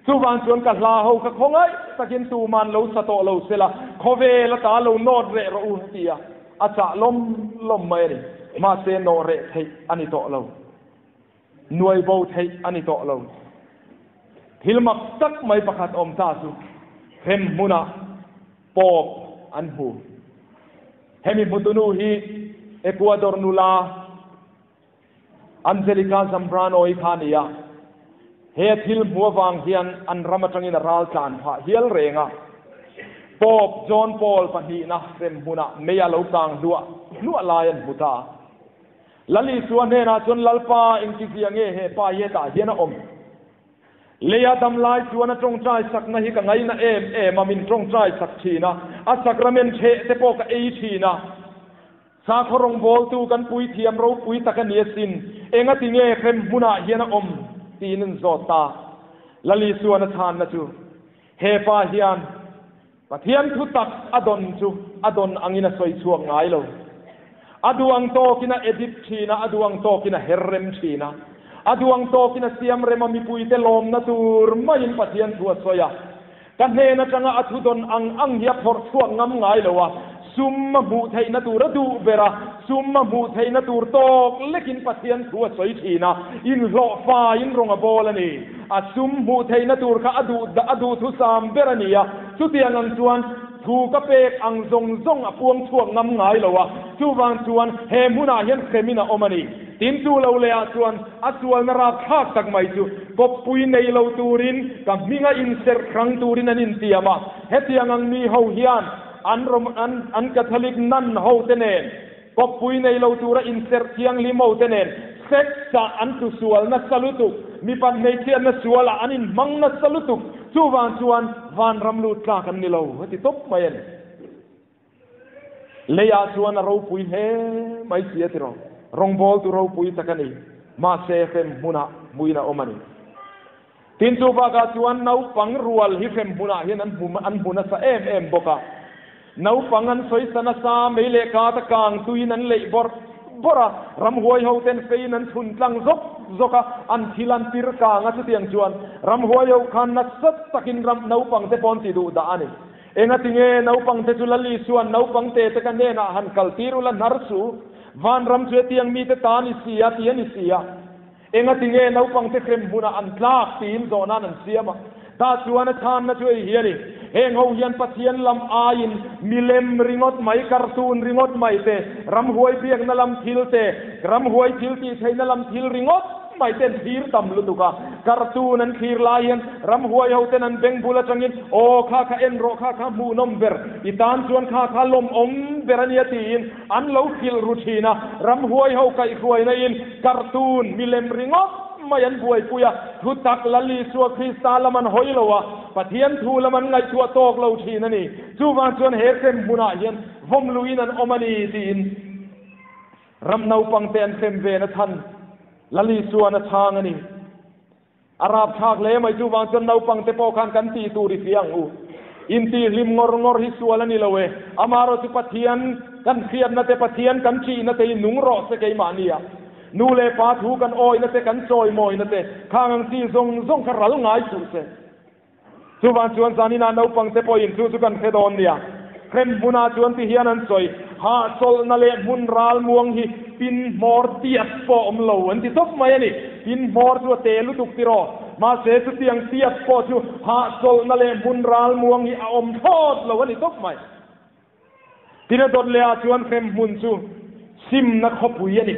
Chuvang chuan ka hla ho kha khawngaih takin tuman lo sa tawh lo sela, khawvel ata lo nawt reh rawh u ti a, a chah lawm lawm mai a ni. Mahse nawh reh theih a ni tawh lo, nuai bo theih a ni tawh lo. Thil mak tak mai pakhat awm ta chu hrem hmunah Pope an hmu. Hemi hmutunu hi Ecuador nula, Angelica Zambrano i kha a ni a, he thil hmu avang hian an ram atangin a ral tlan phah hial reng a. Pope John Paul pahnihna rem hmunah mei a lo kang hluah hluah lai an hmu ta. Lal Isua hnenah chuan, Lalpa, engtizia nge he pa hi hetah hian a awm? Leia dam lai chuan a tawngtai sakna hi ka ngaina em em a, min tawngtai sak thin a, a sacrament theh te pawh ka ei thin a. Sakhaw rawngbawltu kan puithiam ropui tak a ni asin, engati nge hrem hmunah hian a awm? tiin an zawt ta. Lal Isuan a chhanna chu, He pa hian Pathian thu tak a dawn chu a dawn angin a sawi chhuak ngai lo. A duh ang tawkin a edit thin a, a duh ang tawkin a her rem thin a, a duh ang tawkin a siam rem a, mipuite lawmna tur maiin Pathian thu a sawi a. Ka hnen atanga a thu dawn ang ang hi a phawrh chhuak ngam ngai lo a, sum a hmuh theihna tur a duh ber a, sum a hmuh theihna tur tawk lekin Pathian thu a sawi thin a, inhlawh faiin rawng a bawl a ni. A sum hmuh theihna tur kha a duh a duh thusam ber a ni a, chutiang ang chuan thu ka pek ang zawng zawng a puang chhuak ngam ngai lo a, chuvang chuan he hmunah hian hremin a awm a ni. Tin chu lo leh ah chuan a sualna rapthlak tak mai chu kawppui nei lo turin ka hminga inserh hrang turin an intiam a, hetiang ang mi ho hian an rawm an an Catholic nun ho te nen kawppui nei lo tura inserh thianghlim ho te nen sex ah an tlu sual nasa lutuk, mipat hmeichhiatna sual ah an inhmang nasa lutuk, chuvang chuan vanram lut tlak an ni lo a ti tawp mai a ni. Leiah chuan a ropui hle mai si a ti rawh. Rawngbawltu ropui tak a ni. Mahse hremhmunah hmuin a awm a ni. Tin chu bakah chuan naupang rual hi hremhmunah hian an hmu an hmu nasa em em bawk a. Naupang an sawisa nasa mei leh kata kang tuiin an leih bawrh bawrh a, ramhuai ho ten feiin an chhun tlang zawk zawk a, an thil an tir kang a chutiang chuan ramhuai ho khan nasa takin ram naupang te pawh an ti duh dah a ni. Engatinge naupang te chu Lal Isua'n naupang te te ka hnenah han kal tir ula hnar su, vanram chu hetiang mite ta ni si a ti a ni si a. Engatinge naupang te hrem hmunah an tlak tiin zawhnan an siam a, tah chuan a chhanna chu ei hi a ni. Heng ho hian Pathian lam aiin milem ringawt mai, cartoon ringawt mai te, ramhuai biakna lam thil te, ramhuai thil tih theihna lam thil ringawt mai te an thlir tam lutuk a. Cartoon an thlir lai hian ramhuai ho ten an beng bul atangin, Aw kha kha en rawh, kha kha hmuhnawm ber, i tan chuan kha kha lawmawm ber a nia tiin An lo hrilh ru thin a, ramhuai ho kaihhruaina in cartoon milem ringawt mai an buaipui a, thutak Lal Isua Krista lam an hawi lo a, Pathian thu lam an ngaihtuah tawk lo thin a ni. Chuvang chuan he hrem hmunah hian vawm luin an awm a ni tiin ram naupangte an hrem ve na chhan Lal Isuan a chhang a ni. A rapthlak hle mai, chuvang chuan naupang te pawh khan kan tih tur i hria ang u. Intihhlim ngawr ngawr hi sual a ni lo e. Amaherawh chu Pathian kan hriatna te, Pathian kan ṭihna te hi nung rawh se keimahni a. Nu leh pa thu kan awihna te, kan chawimawina te, khang ang chi zawng zawng kha ral ngai suh se. Chuvang chuan zaninah naupang te pawhin chu chu kan hre dawn nia. Hrem hmunah chuan ti hian an sawi, Hahchawlhna leh hmun ral muang hi pin hmawr tiat pawh awm lo an ti tawp mai a ni. Pin hmawr chu a te lutuk tiraw? Mahse chutiang tiat pawh chu hahchawlhna leh hmun ral muang hi a awm thlawt lo a ni tawp mai. Tin a dawt lehah chuan hrem hmun chu simna khawpui a ni.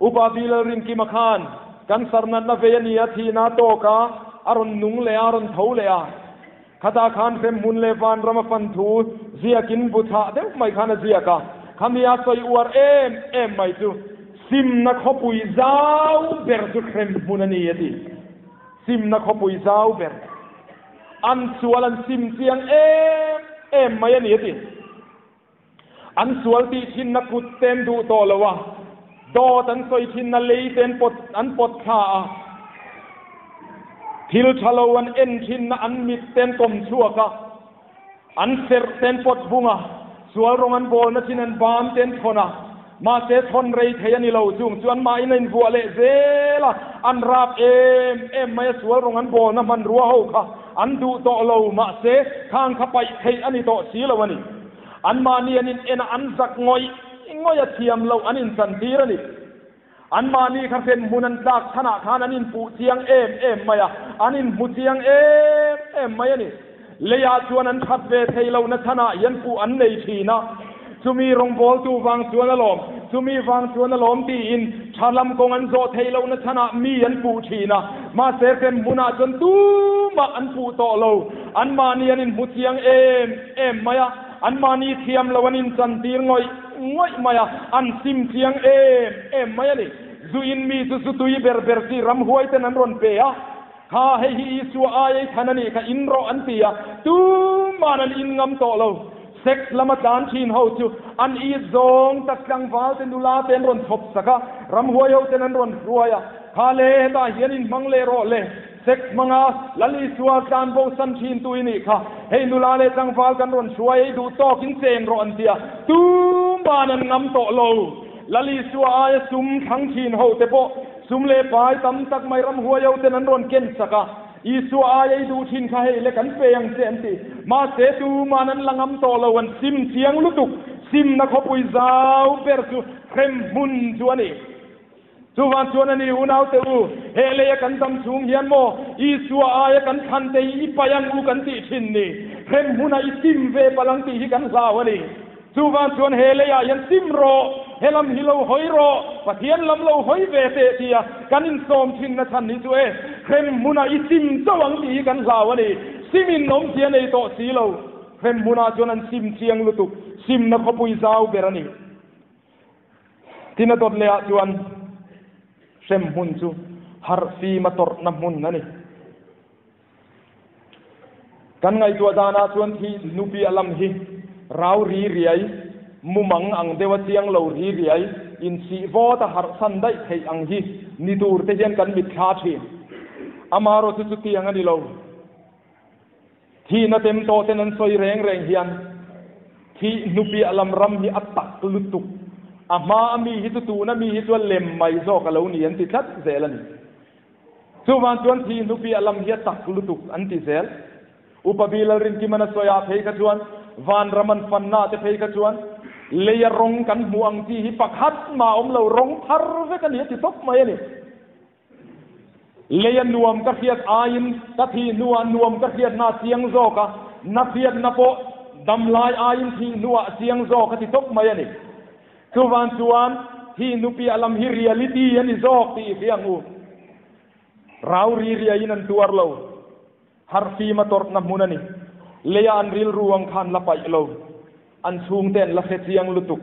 Upa Bilal Rinkima khan cancer natna vei a ni a, thihna a tawk a, a rawn nung leh a, a rawn tho leh a. Khatah khan hrem hmun leh vanram a fan thu ziakin bu chhah deuh mai khan a ziak a. Khami a sawi uar em em mai chu simna khawpui zau ber chu hrem hmun a ni a ti. Simna khawpui zau ber. An sual an sim chiang em em mai a ni a ti. An sual tih thinna kut te an duh tawh lo a, dawt an sawi thinna lei te an pawt an pawt thla a, thil tha lo an en thinna an mit te an kawm chhuak a, an serh te an pawt vung a, sual rawng an bawlna thin an ban te an thawn a, mahse thawn rei thei a ni lo, chung chu anmahin a invuah leh zel a, an rap em em mai a, sual rawng an bawlna hmanrua ho kha an duh tawh lo, mahse khang kha paih theih a ni tawh si lo a ni. Anmahni an in en a, an zak ngawih ngawih a, thiam loh an inchantir a ni. Anmahni kha hren hmun an tlak chhanah khan an inpuh chiang em em mai a, an inhmu chiang em em mai a ni. Leiah chuan an that ve thei lohna chhanah hian puh an nei thin a, chumi rawngbawltu vang chuan a lawm, chumi vang chuan a lawm tiin tha lam kawng an zawh theih lohna chhanah mi an puh thin a, mahse hrem hmunah chuan tumah an puh tawh lo. Anmahni an inhmu chiang em em mai a, anmahni thiam lo an inchantir ngawih ngawih mai a, an sim chiang em em mai a ni. Zuin mi chu zu tui ber ber chi ramhuai ten an rawn pe a, Kha hei hi Isua ai ei than a nih kha in rawh an ti a, tuman an in ngam tawh lo. Sex lama tlan thin ho chu an it zawng tak tlangval te nula te an rawn chhawp sak a, ramhuai ho ten an rawn hruai a, Kha le hetah hian in hmang leh rawh le, sex hmanga Lal Isua tlan bo san thin tu i nih kha, hei nula leh tlangval kan rawn hruai ei duh tawk in chen rawh an ti a, tuman an ngam tawh lo. Lal Isua aia sum thlang thin ho te pawh Sum leh pai tam tak mai ramhuai ho ten an rawn ken sak a, Isua ai ei duh thin kha hei le kan pe ang che an ti. Mahse tuman an la ngam tawh lo, an sim chiang lutuk. Simna khawpui zau ber chu hrem hmun chu a ni. Chuvang chuan a ni unaute u, he leia kan dam chhung hian maw Isua aia kan thlan te hi i pai ang u kan tih thin ni. Hrem hmunah i sim ve palh ang tih hi kan hlau a ni. Chuvang chuan he leiah hian sim rawh, he lam hi lo hawi rawh, Pathian lam lo hawi ve teh tia kan insawm thinna chhan hi chu e, hrem hmunah i sim chauh ang tih hi kan hlau a ni. Simin awmzia nei tawh si lo. Hrem hmunah chuan an sim chiang lutuk, simna khawpui zau ber a ni. Tin a dawt lehah chuan hrem hmun chu harh fima tawrhna hmun a ni. Kan ngaihtuah danah chuan thi nupi a lam hi rau ri riai, mumang ang deuha chiang lo ri riai. insih vawt a harh san daih theih ang hi ni tur te hian kan mitthla thin. Amaherawhchu chutiang a ni lo. Thihna tem tawh ten an sawi reng reng hian thih hnupiah lam ram hi a tak lutuk. A hma a mi hi chu tuna mi hi chuan lem mai zawk a lo ni an ti tlat zel a ni. Chuvang chuan thih hnupiah lam hi a tak lutuk an ti zel. Upa Bilal Rinkiman a sawi ah phei kha chuan vanram an fanna te phei kha chuan leia rawng kan hmuh ang chi hi pakhat mah awm lo, rawng thar vek a ni a ti tawp mai a ni. Leia nuam ka hriat aiin ka thih hnuah nuam ka hriatna a chiang zawk a, na hriatna pawh damlai aiin thih hnuah a chiang zawk a ti tawp mai a ni. Chuvang chuan thih hnupiah lam hi reality a ni zawk tih i hria ang u. Rau ri riaiin an tuar lo. Harhfima tawrhna hmun a ni. Leia an rilru ang khan la paih lo. An chhungte an la hre chiang lutuk.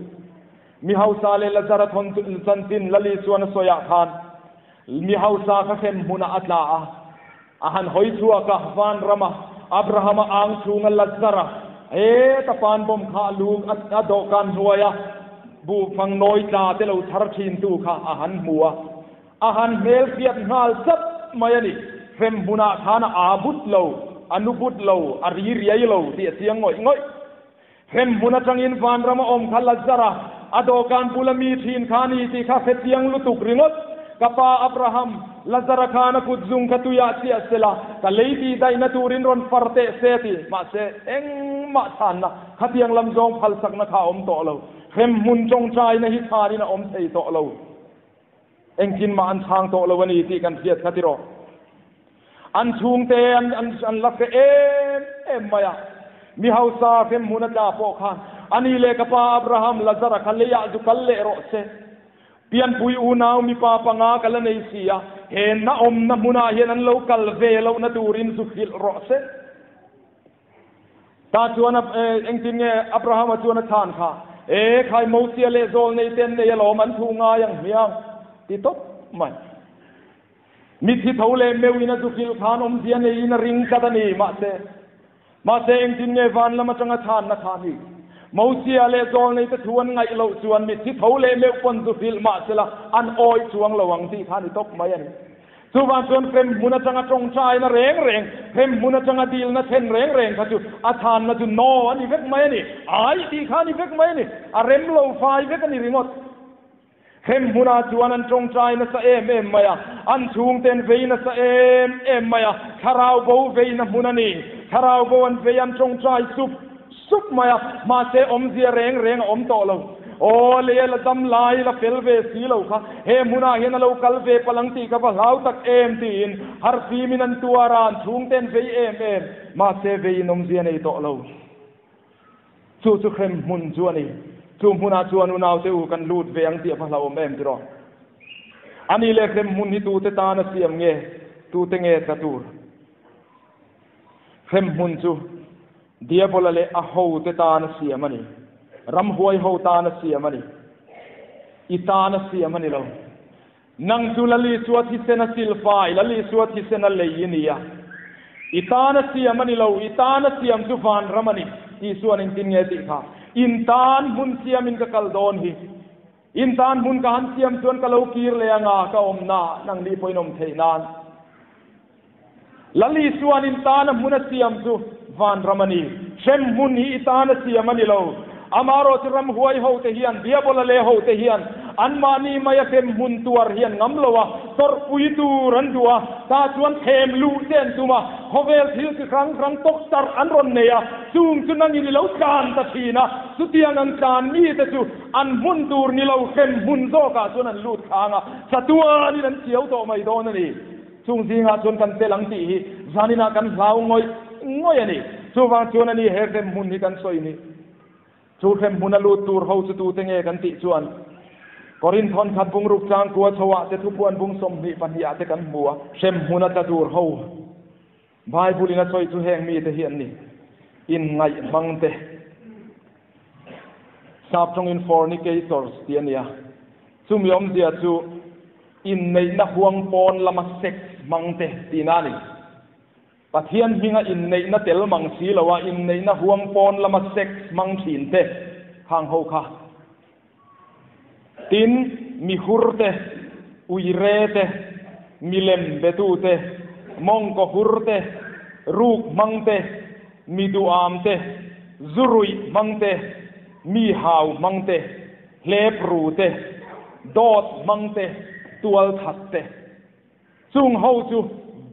Mi hausa leh Lazara thawn chanchin Lali chuan a sawiah khan mi hausa kha hrem hmunah a tla a. A han hawi chhuak a, van rama Abrahama ang chhunga Lazara heta pan bawm kha a lu a dawhkan hnuaia buhfang nawi tla te lo chhar thintu kha a han hmu a. A han hmel hriat nghal chat mai a ni. Hrem hmunah khan a aa but lo, a nu but lo, a ri riai lo tih a chiang ngawih ngawih. Hrem hmun atangin vanram a awm kha Lazara, a dawhkan bula mi thin kha a ni tih kha hre chiang lutuk ringawt. Ka pa Abraham, Lazara khan a kut zung kha tuiah chiah sela, ka lei tih daihna turin rawn far teh se ti. Mahse, engmah chhanna, khatiang lam zawng phalsakna kha a awm tawh lo. Hrem hmun tawngtaina hi chhanin a awm thei tawh lo. Engtin mah an chhang tawh lo a ni tih kan hriat kha tiraw. An chhungte an an an la hre em em mai a. Mi hausa hremhmun a tla pawh khan a ni leh ka pa Abraham Lazara kha leiah zu kal leh rawh se. Pianpui unau mipa panga ka la nei si a, he na awmna hmunah hian an lo kal ve lohna turin zu hrilh rawh se. Ta chuan engtin nge Abrahama chuan a chhan kha? E khai Mosia leh zawl nei te an nei alawm, an thu ngai ang hmiang ti tawp mai. Mithi tho leh meuhin a zu hrilh khan awmzia neiin a ring tlat a ni. Mahse, mahse engtin nge van lam atanga chhanna kha a ni? Mosia leh zawl nei te thu an ngaih loh chuan mithi tho leh meuh pawn zu hrilh mahsela an awih chuang lo ang tih kha a ni tawp mai a ni. Chuvang chuan hremhmun atanga tawngtaina reng reng, hremhmun atanga dilna thlen reng reng kha chu a chhanna chu no a ni vek mai a ni. Ai tih kha a ni vek mai a ni. A rem lo fai vek a ni ringawt. Hremhmunah chuan an tawngtai nasa em em mai a, an chhungte an vei nasa em em mai a, thlarau bo veina hmun a ni. Thlarau bo an vei an tawngtai sup sup mai a, mahse awmzia reng reng a awm tawh lo. Aw lei la dam lai la fel ve si lo kha, he hmunah hian a lo kal ve palh ang tih ka va hlau tak em tiin harfimin an tuar a, an chhungte an vei em em, mahse veiin awmzia nei tawh lo. Chu chu hrem hmun chu a ni. Chu hmunah chuan unaute u kan lut ve ang tih a va hlauhawm em tiraw? A ni leh hrem hmun hi tute tan a siam nge, tute nge tla tur? Hrem hmun chu Diabola leh a hote tan a siam a ni. Ramhuai ho tan a siam a ni. I tan a siam a ni lo. Nang chu Lal Isua thisen a silfai, Lal Isua thisen a lei i ni a. I tan a siam a ni lo, i tan a siam chu vanram a ni. Isua'n engtin nge tih kha? In tan hmun siamin ka kal dawn hi. In tan hmun ka han siam chuan ka lo kir leh anga ka awmna nangni pawhin awm theih nan. Lal Isua'n in tana hmun a siam chu vanram a ni. Hrem hmun hi i tana siam a ni lo. Amaherawh chu ramhuai hote hian, Diabola leh hote hian anmahni maia hrem hmun tuar hi an ngam lo a, tawrhpui tur an duh a, tah chuan thlem luh te an tum a, khawvel thil chi hrang hrang tawktarh an rawn nei a, chung chu nangin i lo tlan ta thin a, chutiang ang tlan mite chu an hmun tur ni lo hrem hmun zawkah chuan an lut thlang a, chatuanin an chiau tawh mai dawn a ni. Chung zingah chuan kan tel ang tih hi zaninah kan hlau ngawih ngawih a ni. Chuvang chuan a ni he hremhmun hi kan sawi ni. Chu hremhmun a lut tur ho chu tute nge kan tih chuan Korinth thawnkhat bungruk changkua chhoah te thupuan bung 22 ah te kan hmu a. Hremhmun a tla tur ho Bible in a sawi chu heng mite hi an ni. Inngaih hmang te. Sap tawngin fornicators tih a ni a. Chumi awmzia chu inneihna huang pawn lama sex hmang te tihna a ni. Pathian hminga inneihna tel mang si loa inneihna huang pawn lama sex hmang thin te khang ho kha. Tin, mi hur te, uire te, milem betu te, mawngkaw hur te, ruk hmang te, mi duham te, zu ruih hmang te, mi hau hmang te, hlep ru te, dawt hmang te, tual that te. Chung ho chu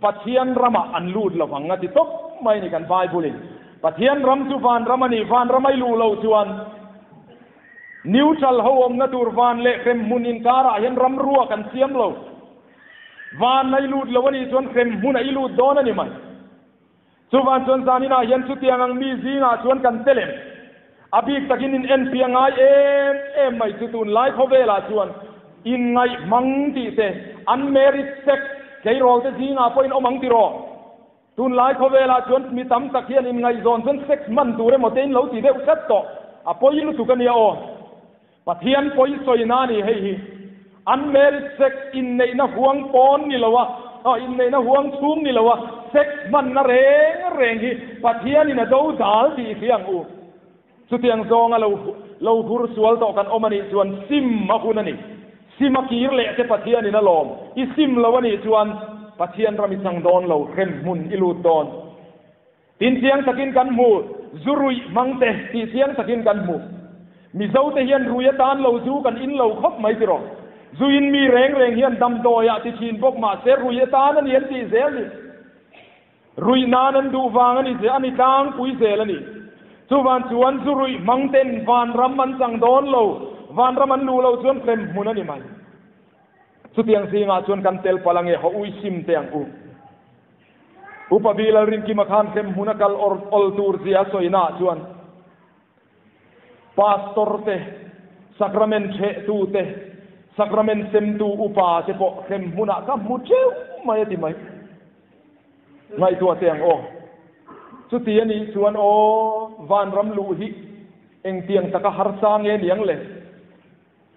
Pathian ramah an lut lo vang a ti tawp mai a ni kan Bible in. Pathian ram chu van ram a ni, van ram a i luh loh chuan neutral ho awmna tur van leh hremhmun inkarah hian ram ruak an siam lo. Van a i lut lo a nih chuan hremhmun a i lut dawn a ni mai. Chuvan chuan zaninah hian chutiang ang mi zingah chuan kan tel em? A bik takin in enfiah ngai em em mai chu tunlai khawvelah chuan inngaih hmang tih te, unmarried sex, tleirawl te zingah pawhin awm ang tiraw? Tunlai khawvelah chuan mi tam tak hian inngaihzawn chuan sex hman tur emaw te in lo ti deuh tlat tawh. A pawi lutuk a nia aw. Pathian pawi sawina a ni hei hi. Unmarried sex inneihna huang pawn ni lo a, aw inneihna huang chhung ni lo a, sex hmanna reng reng hi Pathianin a do dal tih hi ang u. Chutiang zawnga lo lo hur sual tawh kan awm a nih chuan sim a hun a ni. Sim a kir leh te Pathianin a lawm. I sim lo a nih chuan Pathian ram i chang dawn lo, hrem hmun i lut dawn. Tin chiang takin kan hmu, zu ruih hmang te tih chiang takin kan hmu. Mizo te hian rui atan lo zu kan in lo khawp mai tiraw? Zu in mi reng reng hian damdawi ah ti thin bawk mahse rui atan a ni an tih zel ni. Ruih nan an duh vang a ni a ni tlangpui zel a ni. Chuvan chuan zu ruih hmang ten vanram an chang dawn lo, vanram an luh loh chuan hrem hmun a ni mai. Chutiang zingah chuan kan tel palh ange haw ui sim teh ang u. Upa Bi Lalrinkima khan hrem hmun a kal awl tur zia a sawina ah chuan Pastor te, Sacrament thehtu te, Sacrament semtu upa te pawh hrem hmunah ka hmu teuh mai a ti mai. Ngaihtuah teh ang aw. Chuti a nih chuan aw vanram luh hi engtiang taka harsa nge niang le?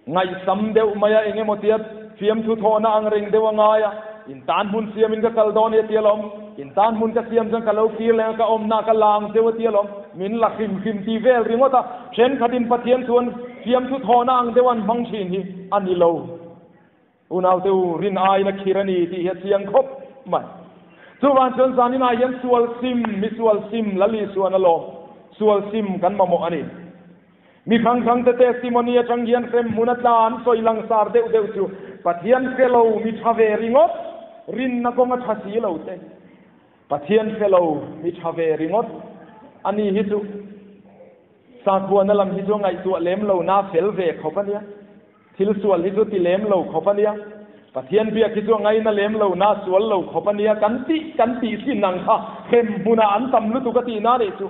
Ngaihsam deuh mai a, eng emaw tia fiamthu thawhna ang reng deuh a ngai a, in tan hmun siamin ka kal dawn i a ti alawm, in tan hmun ka siam chuan ka lo kir leng a, ka awmna ka la ang cheu a ti alawm, min la hrim hrim ti vel ringawt a, thenkhatin Pathian chuan fiamthu thawhna ang deuh an hmang thin hi a ni lo. Unaute u, rin aiin a khir a ni tih hi a chiang khawp mai. Chuvang chuan zaninah hian sual sim, mi sual sim, Lal Isuan alawm, sual sim kan mamawh a ni. Mi hrang hrang te testimony atang hian hrem hmun a tla an sawi langsar deuh deuh chu Pathian hre lo mi tha ve ringawt, rinna kawng a tha si lo te. Pathian hre lo mi tha ve ringawt a ni hi chu sakhuana lam hi chu a ngaihtuah lem lo na fel ve khawp a nia. Thil sual hi chu ti lem lo khawp a nia. Pathian biak hi chu a ngaina lem lo na sual lo khawp a nia kan tih kan tih thin ang kha hrem hmunah an tam lutuk a tihna a nih chu.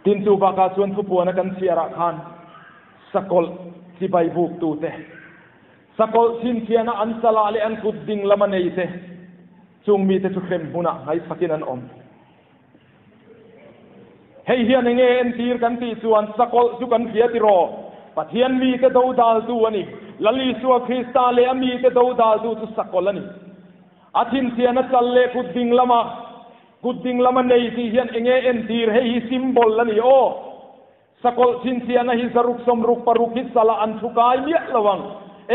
Tin chu bakah chuan thupuana kan chhiarah khan sakawlh chibai buktute, sakawlh chhinchhiahna an chalah leh an kut ding lama neite, chung mite chu hrem hmunah ngaihsakin an awm. Hei hian enge entir kan tih chuan sakawlh chu kan hria tiraw? Pathian mite dodaltu a ni. Lal Isua Krista leh a mite dodaltu chu sakawlh a ni. A thinchhian a chal leh kut ding lama kut ding lama nei tih hian enge entir? Hei hi symbol a ni aw. Sakawlh thinchhiahna hi zaruk 66 hi chalah an thu kai miah lo ang.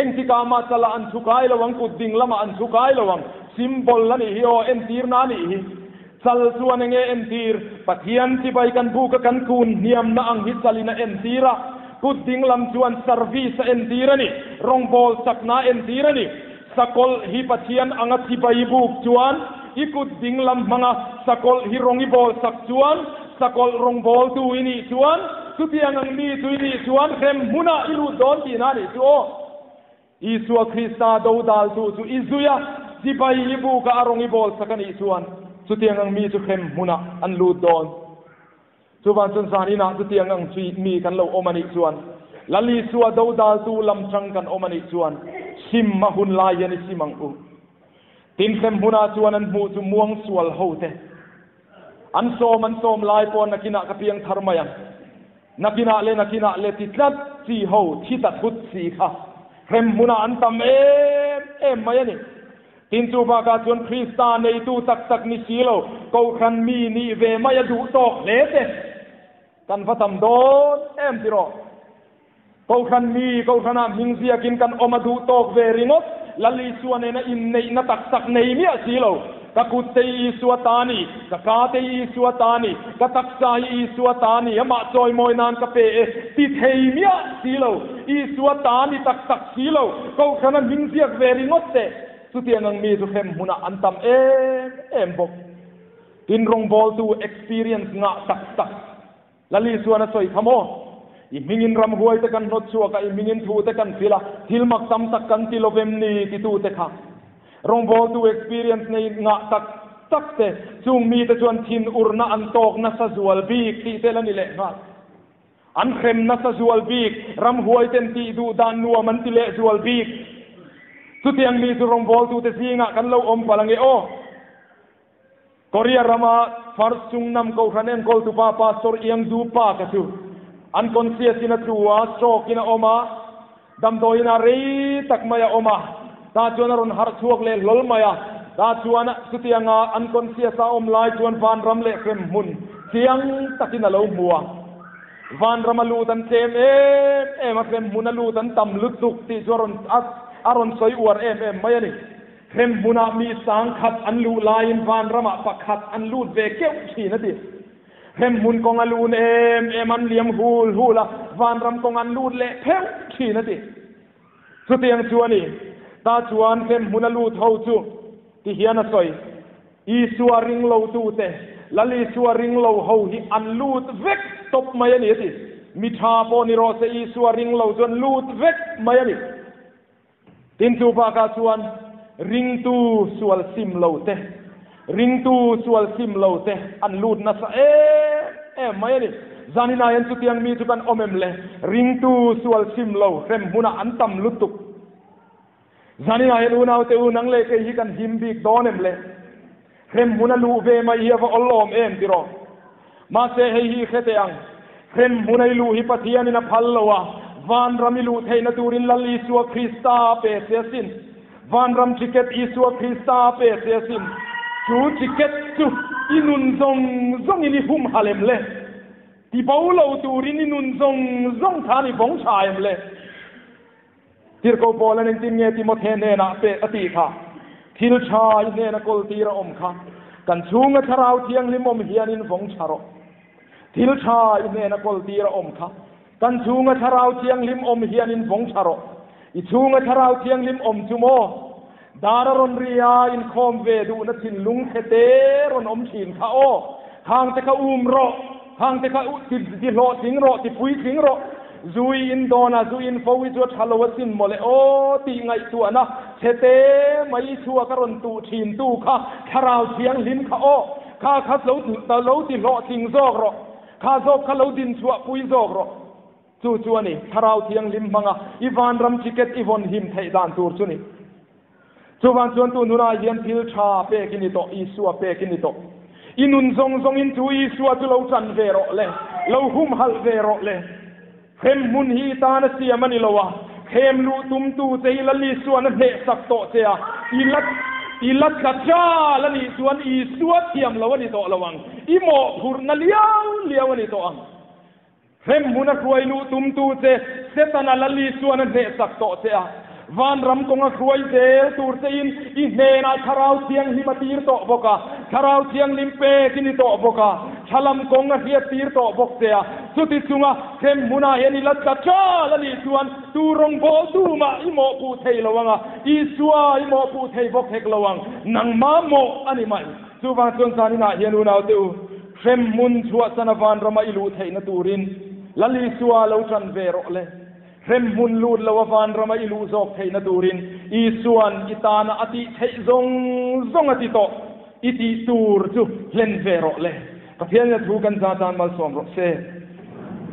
Engtikah mah chalah an thu kai lo ang, kut ding lamah an thu kai lo ang. Symbol a nih hi aw, entirna a nih hi. Chal chuan enge entir? Pathian chibai kan buka kan kun hniamna ang hi chalin a entir a, kut ding lam chuan service a entir a ni, rawngbawl chakna a entir a ni. Sakawlh hi Pathian anga chibai buk chuan i kut ding lam hmanga sakawlh hi rawng i bawl sak chuan sakawlh rawng bawltu i nih chuan chutiang ang mi chu i nih chuan hrem hmunah i lut dawn tihna a nih chu aw. Isua Krista dodaltu chu i zui a, chibai i buka a rawng i bawl sak a nih chuan chutiang ang mi chu hrem hmunah an lut dawn. Chuvang chuan zan inah chutiang ang chi mi kan lo awm a nih chuan, Lal Isua dodaltu lam chang kan awm a nih chuan sim a hun lai hian i sim ang u. Tin hrem hmunah chuan an hmuh chu muang sual ho te. An sawm an sawm lai pawh nakinah ka piang thar mai ang. Nakinah le nakinah le ti tlat chi ho thi ta thut si kha hrem hmunah an tam em em mai a ni. Tin chu bakah chuan Krista neitu tak tak ni si lo, Kohhran mi nih ve mai a duh tawk hle te. Kan va tam dawn em tiraw? Kohhran mi, Kohhranah hming ziakin kan awm a duh tawk ve ringawt. Lal Isua nena inneihna tak tak nei miah si lo. Ka kut te hi Isua ta a ni, ka ka te hi Isua ta a ni, ka taksa hi Isua ta a ni, amah chawimawi nan ka pe e ti thei miah si lo. Isua ta a ni tak tak si lo. Kohhrana hming ziak ve ringawt teh. Chutiang ang mi chu hrem hmunah an tam em em bawk. Tin rawngbawltu experience ngah tak tak. Lal Isuan a sawi kha maw? I hmingin ramhuai te kan hnawt chhuak a, i hmingin thu te kan fil a, thil mak tam tak kan ti lovem ni titute kha. Rawngbawltu experience nei ngah tak tak te, chung mite chuan thin urna an tawk nasa zual bik tih te la ni leh nghal. An hrem nasa zual bik, ramhuai ten tih duh dan nuam an ti leh zual bik. Chutiang mi chu rawngbawltute zingah kan lo awm palh ange aw. Korea rama First Chungnam Kohhran enkawltupa Pastor Iang Du Pa ka chu unconscious in a tlu a, stroke in a awm a, damdawiin ah rei tak mai a awm a, tah chuan a rawn harh chhuak leh hlawl mai a, tah chuan chutianga unconscious a awm lai chuan vanram leh hremhmun chiang takin a lo hmu a, vanram a lut an tlem em em a, hremhmun a lut an tam lutuk tih chu a rawn a rawn sawi uar em em mai a ni. Hrem hmunah mi sangkhat an luh laiin vanramah pakhat an lut ve keuh thin a ti. Hrem hmun kawng a lun em em an liam hul hul a, vanram kawng an lut leh pheuh thin a ti. Chutiang chu a ni. Ta chuan hrem hmun a lut ho chu ti hian a sawi, Isua ring lo tute, Lal Isua ring lo ho hi an lut vek tawp mai a ni a ti. Mi tha pawh ni rawh se Isua ring lo chu an lut vek mai a ni. Tin chu bakah chuan ringtu sual sim lo te, ringtu sual sim lo te an lut nasa em em mai a ni. Zaninah hian chutiang mi chu kan awm em le? Ringtu sual sim lo hrem hmunah an tam lutuk. Zaninah hian unaute u nang leh kei hi kan him bik dawn em le? Hrem hmun a luh ve mai hi a va awlawm em tiraw? Mahse hei hi hre teh ang, hrem hmun a i luh hi Pathianin a phal lo a, vanram i luh theihna turin Lal Isua Krista a pe che asin. Vanram ticket Isua Krista a pe che asin. Chu ticket chu i nun zawng zawngin i humhalh em le? Ti bo lo turin i nun zawng zawng khan i vawng tha em le? Tirhkoh Paula'n engtin nge Timothe hnenah pek a tih kha? Thil tha i hnena kawl tir a awm kha. Kan chhunga Thlarau Thianghlim awm hianin vawng tha rawh. Thil tha i hnena kawl tir a awm kha. Kan chhunga Thlarau Thianghlim awm hianin vawng tha rawh. I chhunga Thlarau Thianghlim awm chu maw? Dar a rawn ri a, inkhawm ve duhna thinlung thlete rawn awm thin kha aw. Khangte kha um rawh, khangte kha ti hlawhtling rawh, ti puitling rawh. Zui in dawn a, zu in fo hi chu a tha lo asin mawle aw tih ngaihtuahna chhete mai i chhuak a rawn tuh thin tu kha Thlarau Thianghlim kha aw. Kha kha lo ti hlawhtling zawk rawh, kha zawk kha lo dinchhuah pui zawk rawh. Chu chu a ni, Thlarau Thianghlim hmanga i vanram ticket i vawn him theih dan tur chu ni. Chuvang chuan tun hunah hian thil tha pek i ni tawh, Isua pek i ni tawh. I nun zawng zawngin chu Isua chu lo tan ve rawh le, lo humhalh ve rawh le. Hrem hmun hi i tan a siam a ni lo a, khem luh tumtu che hi Lal Isua'n a hnehsak tawh che a, i la i la tla tral a nih chuan Isua thiam lo a ni tawh lo ang, i mawhphurhna liau liau a ni tawh ang. Hrem hmun a hruai luh tumtu che Setana Lal Isuan a hnehsak tawh che a, vanram kawng a hruai zel tur chein i hnenah Thlarau Thianghlim a tir tawh bawk a, Thlarau Thianghlim pek i ni tawh bawk a, thalam kawng a hriat tir tawh bawk che a. Chuti chunga hrem hmunah hian i la tla ṭal a nih chuan tu rawngbawltu mah i mawhpuh thei lo ang a, Isua i mawhpuh thei bawk hek lo ang, nangmah mawh a ni mai. Chuvang chuan zaninah hian unaute u, Hrem hmun chhuahsan a vanrama i luh theihna turin Lal Isua lo ṭan ve rawh le. Hrem hmun lut lo a vanrama i luh zawk theihna turin Isua'n i tana a tih theih zawng zawng a ti tawh i tih tur chu hlen ve rawh le. Pathian in a thu kan za tan malsawm rawh se.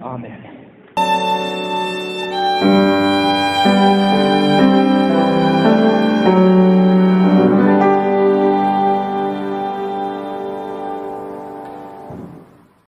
Amen.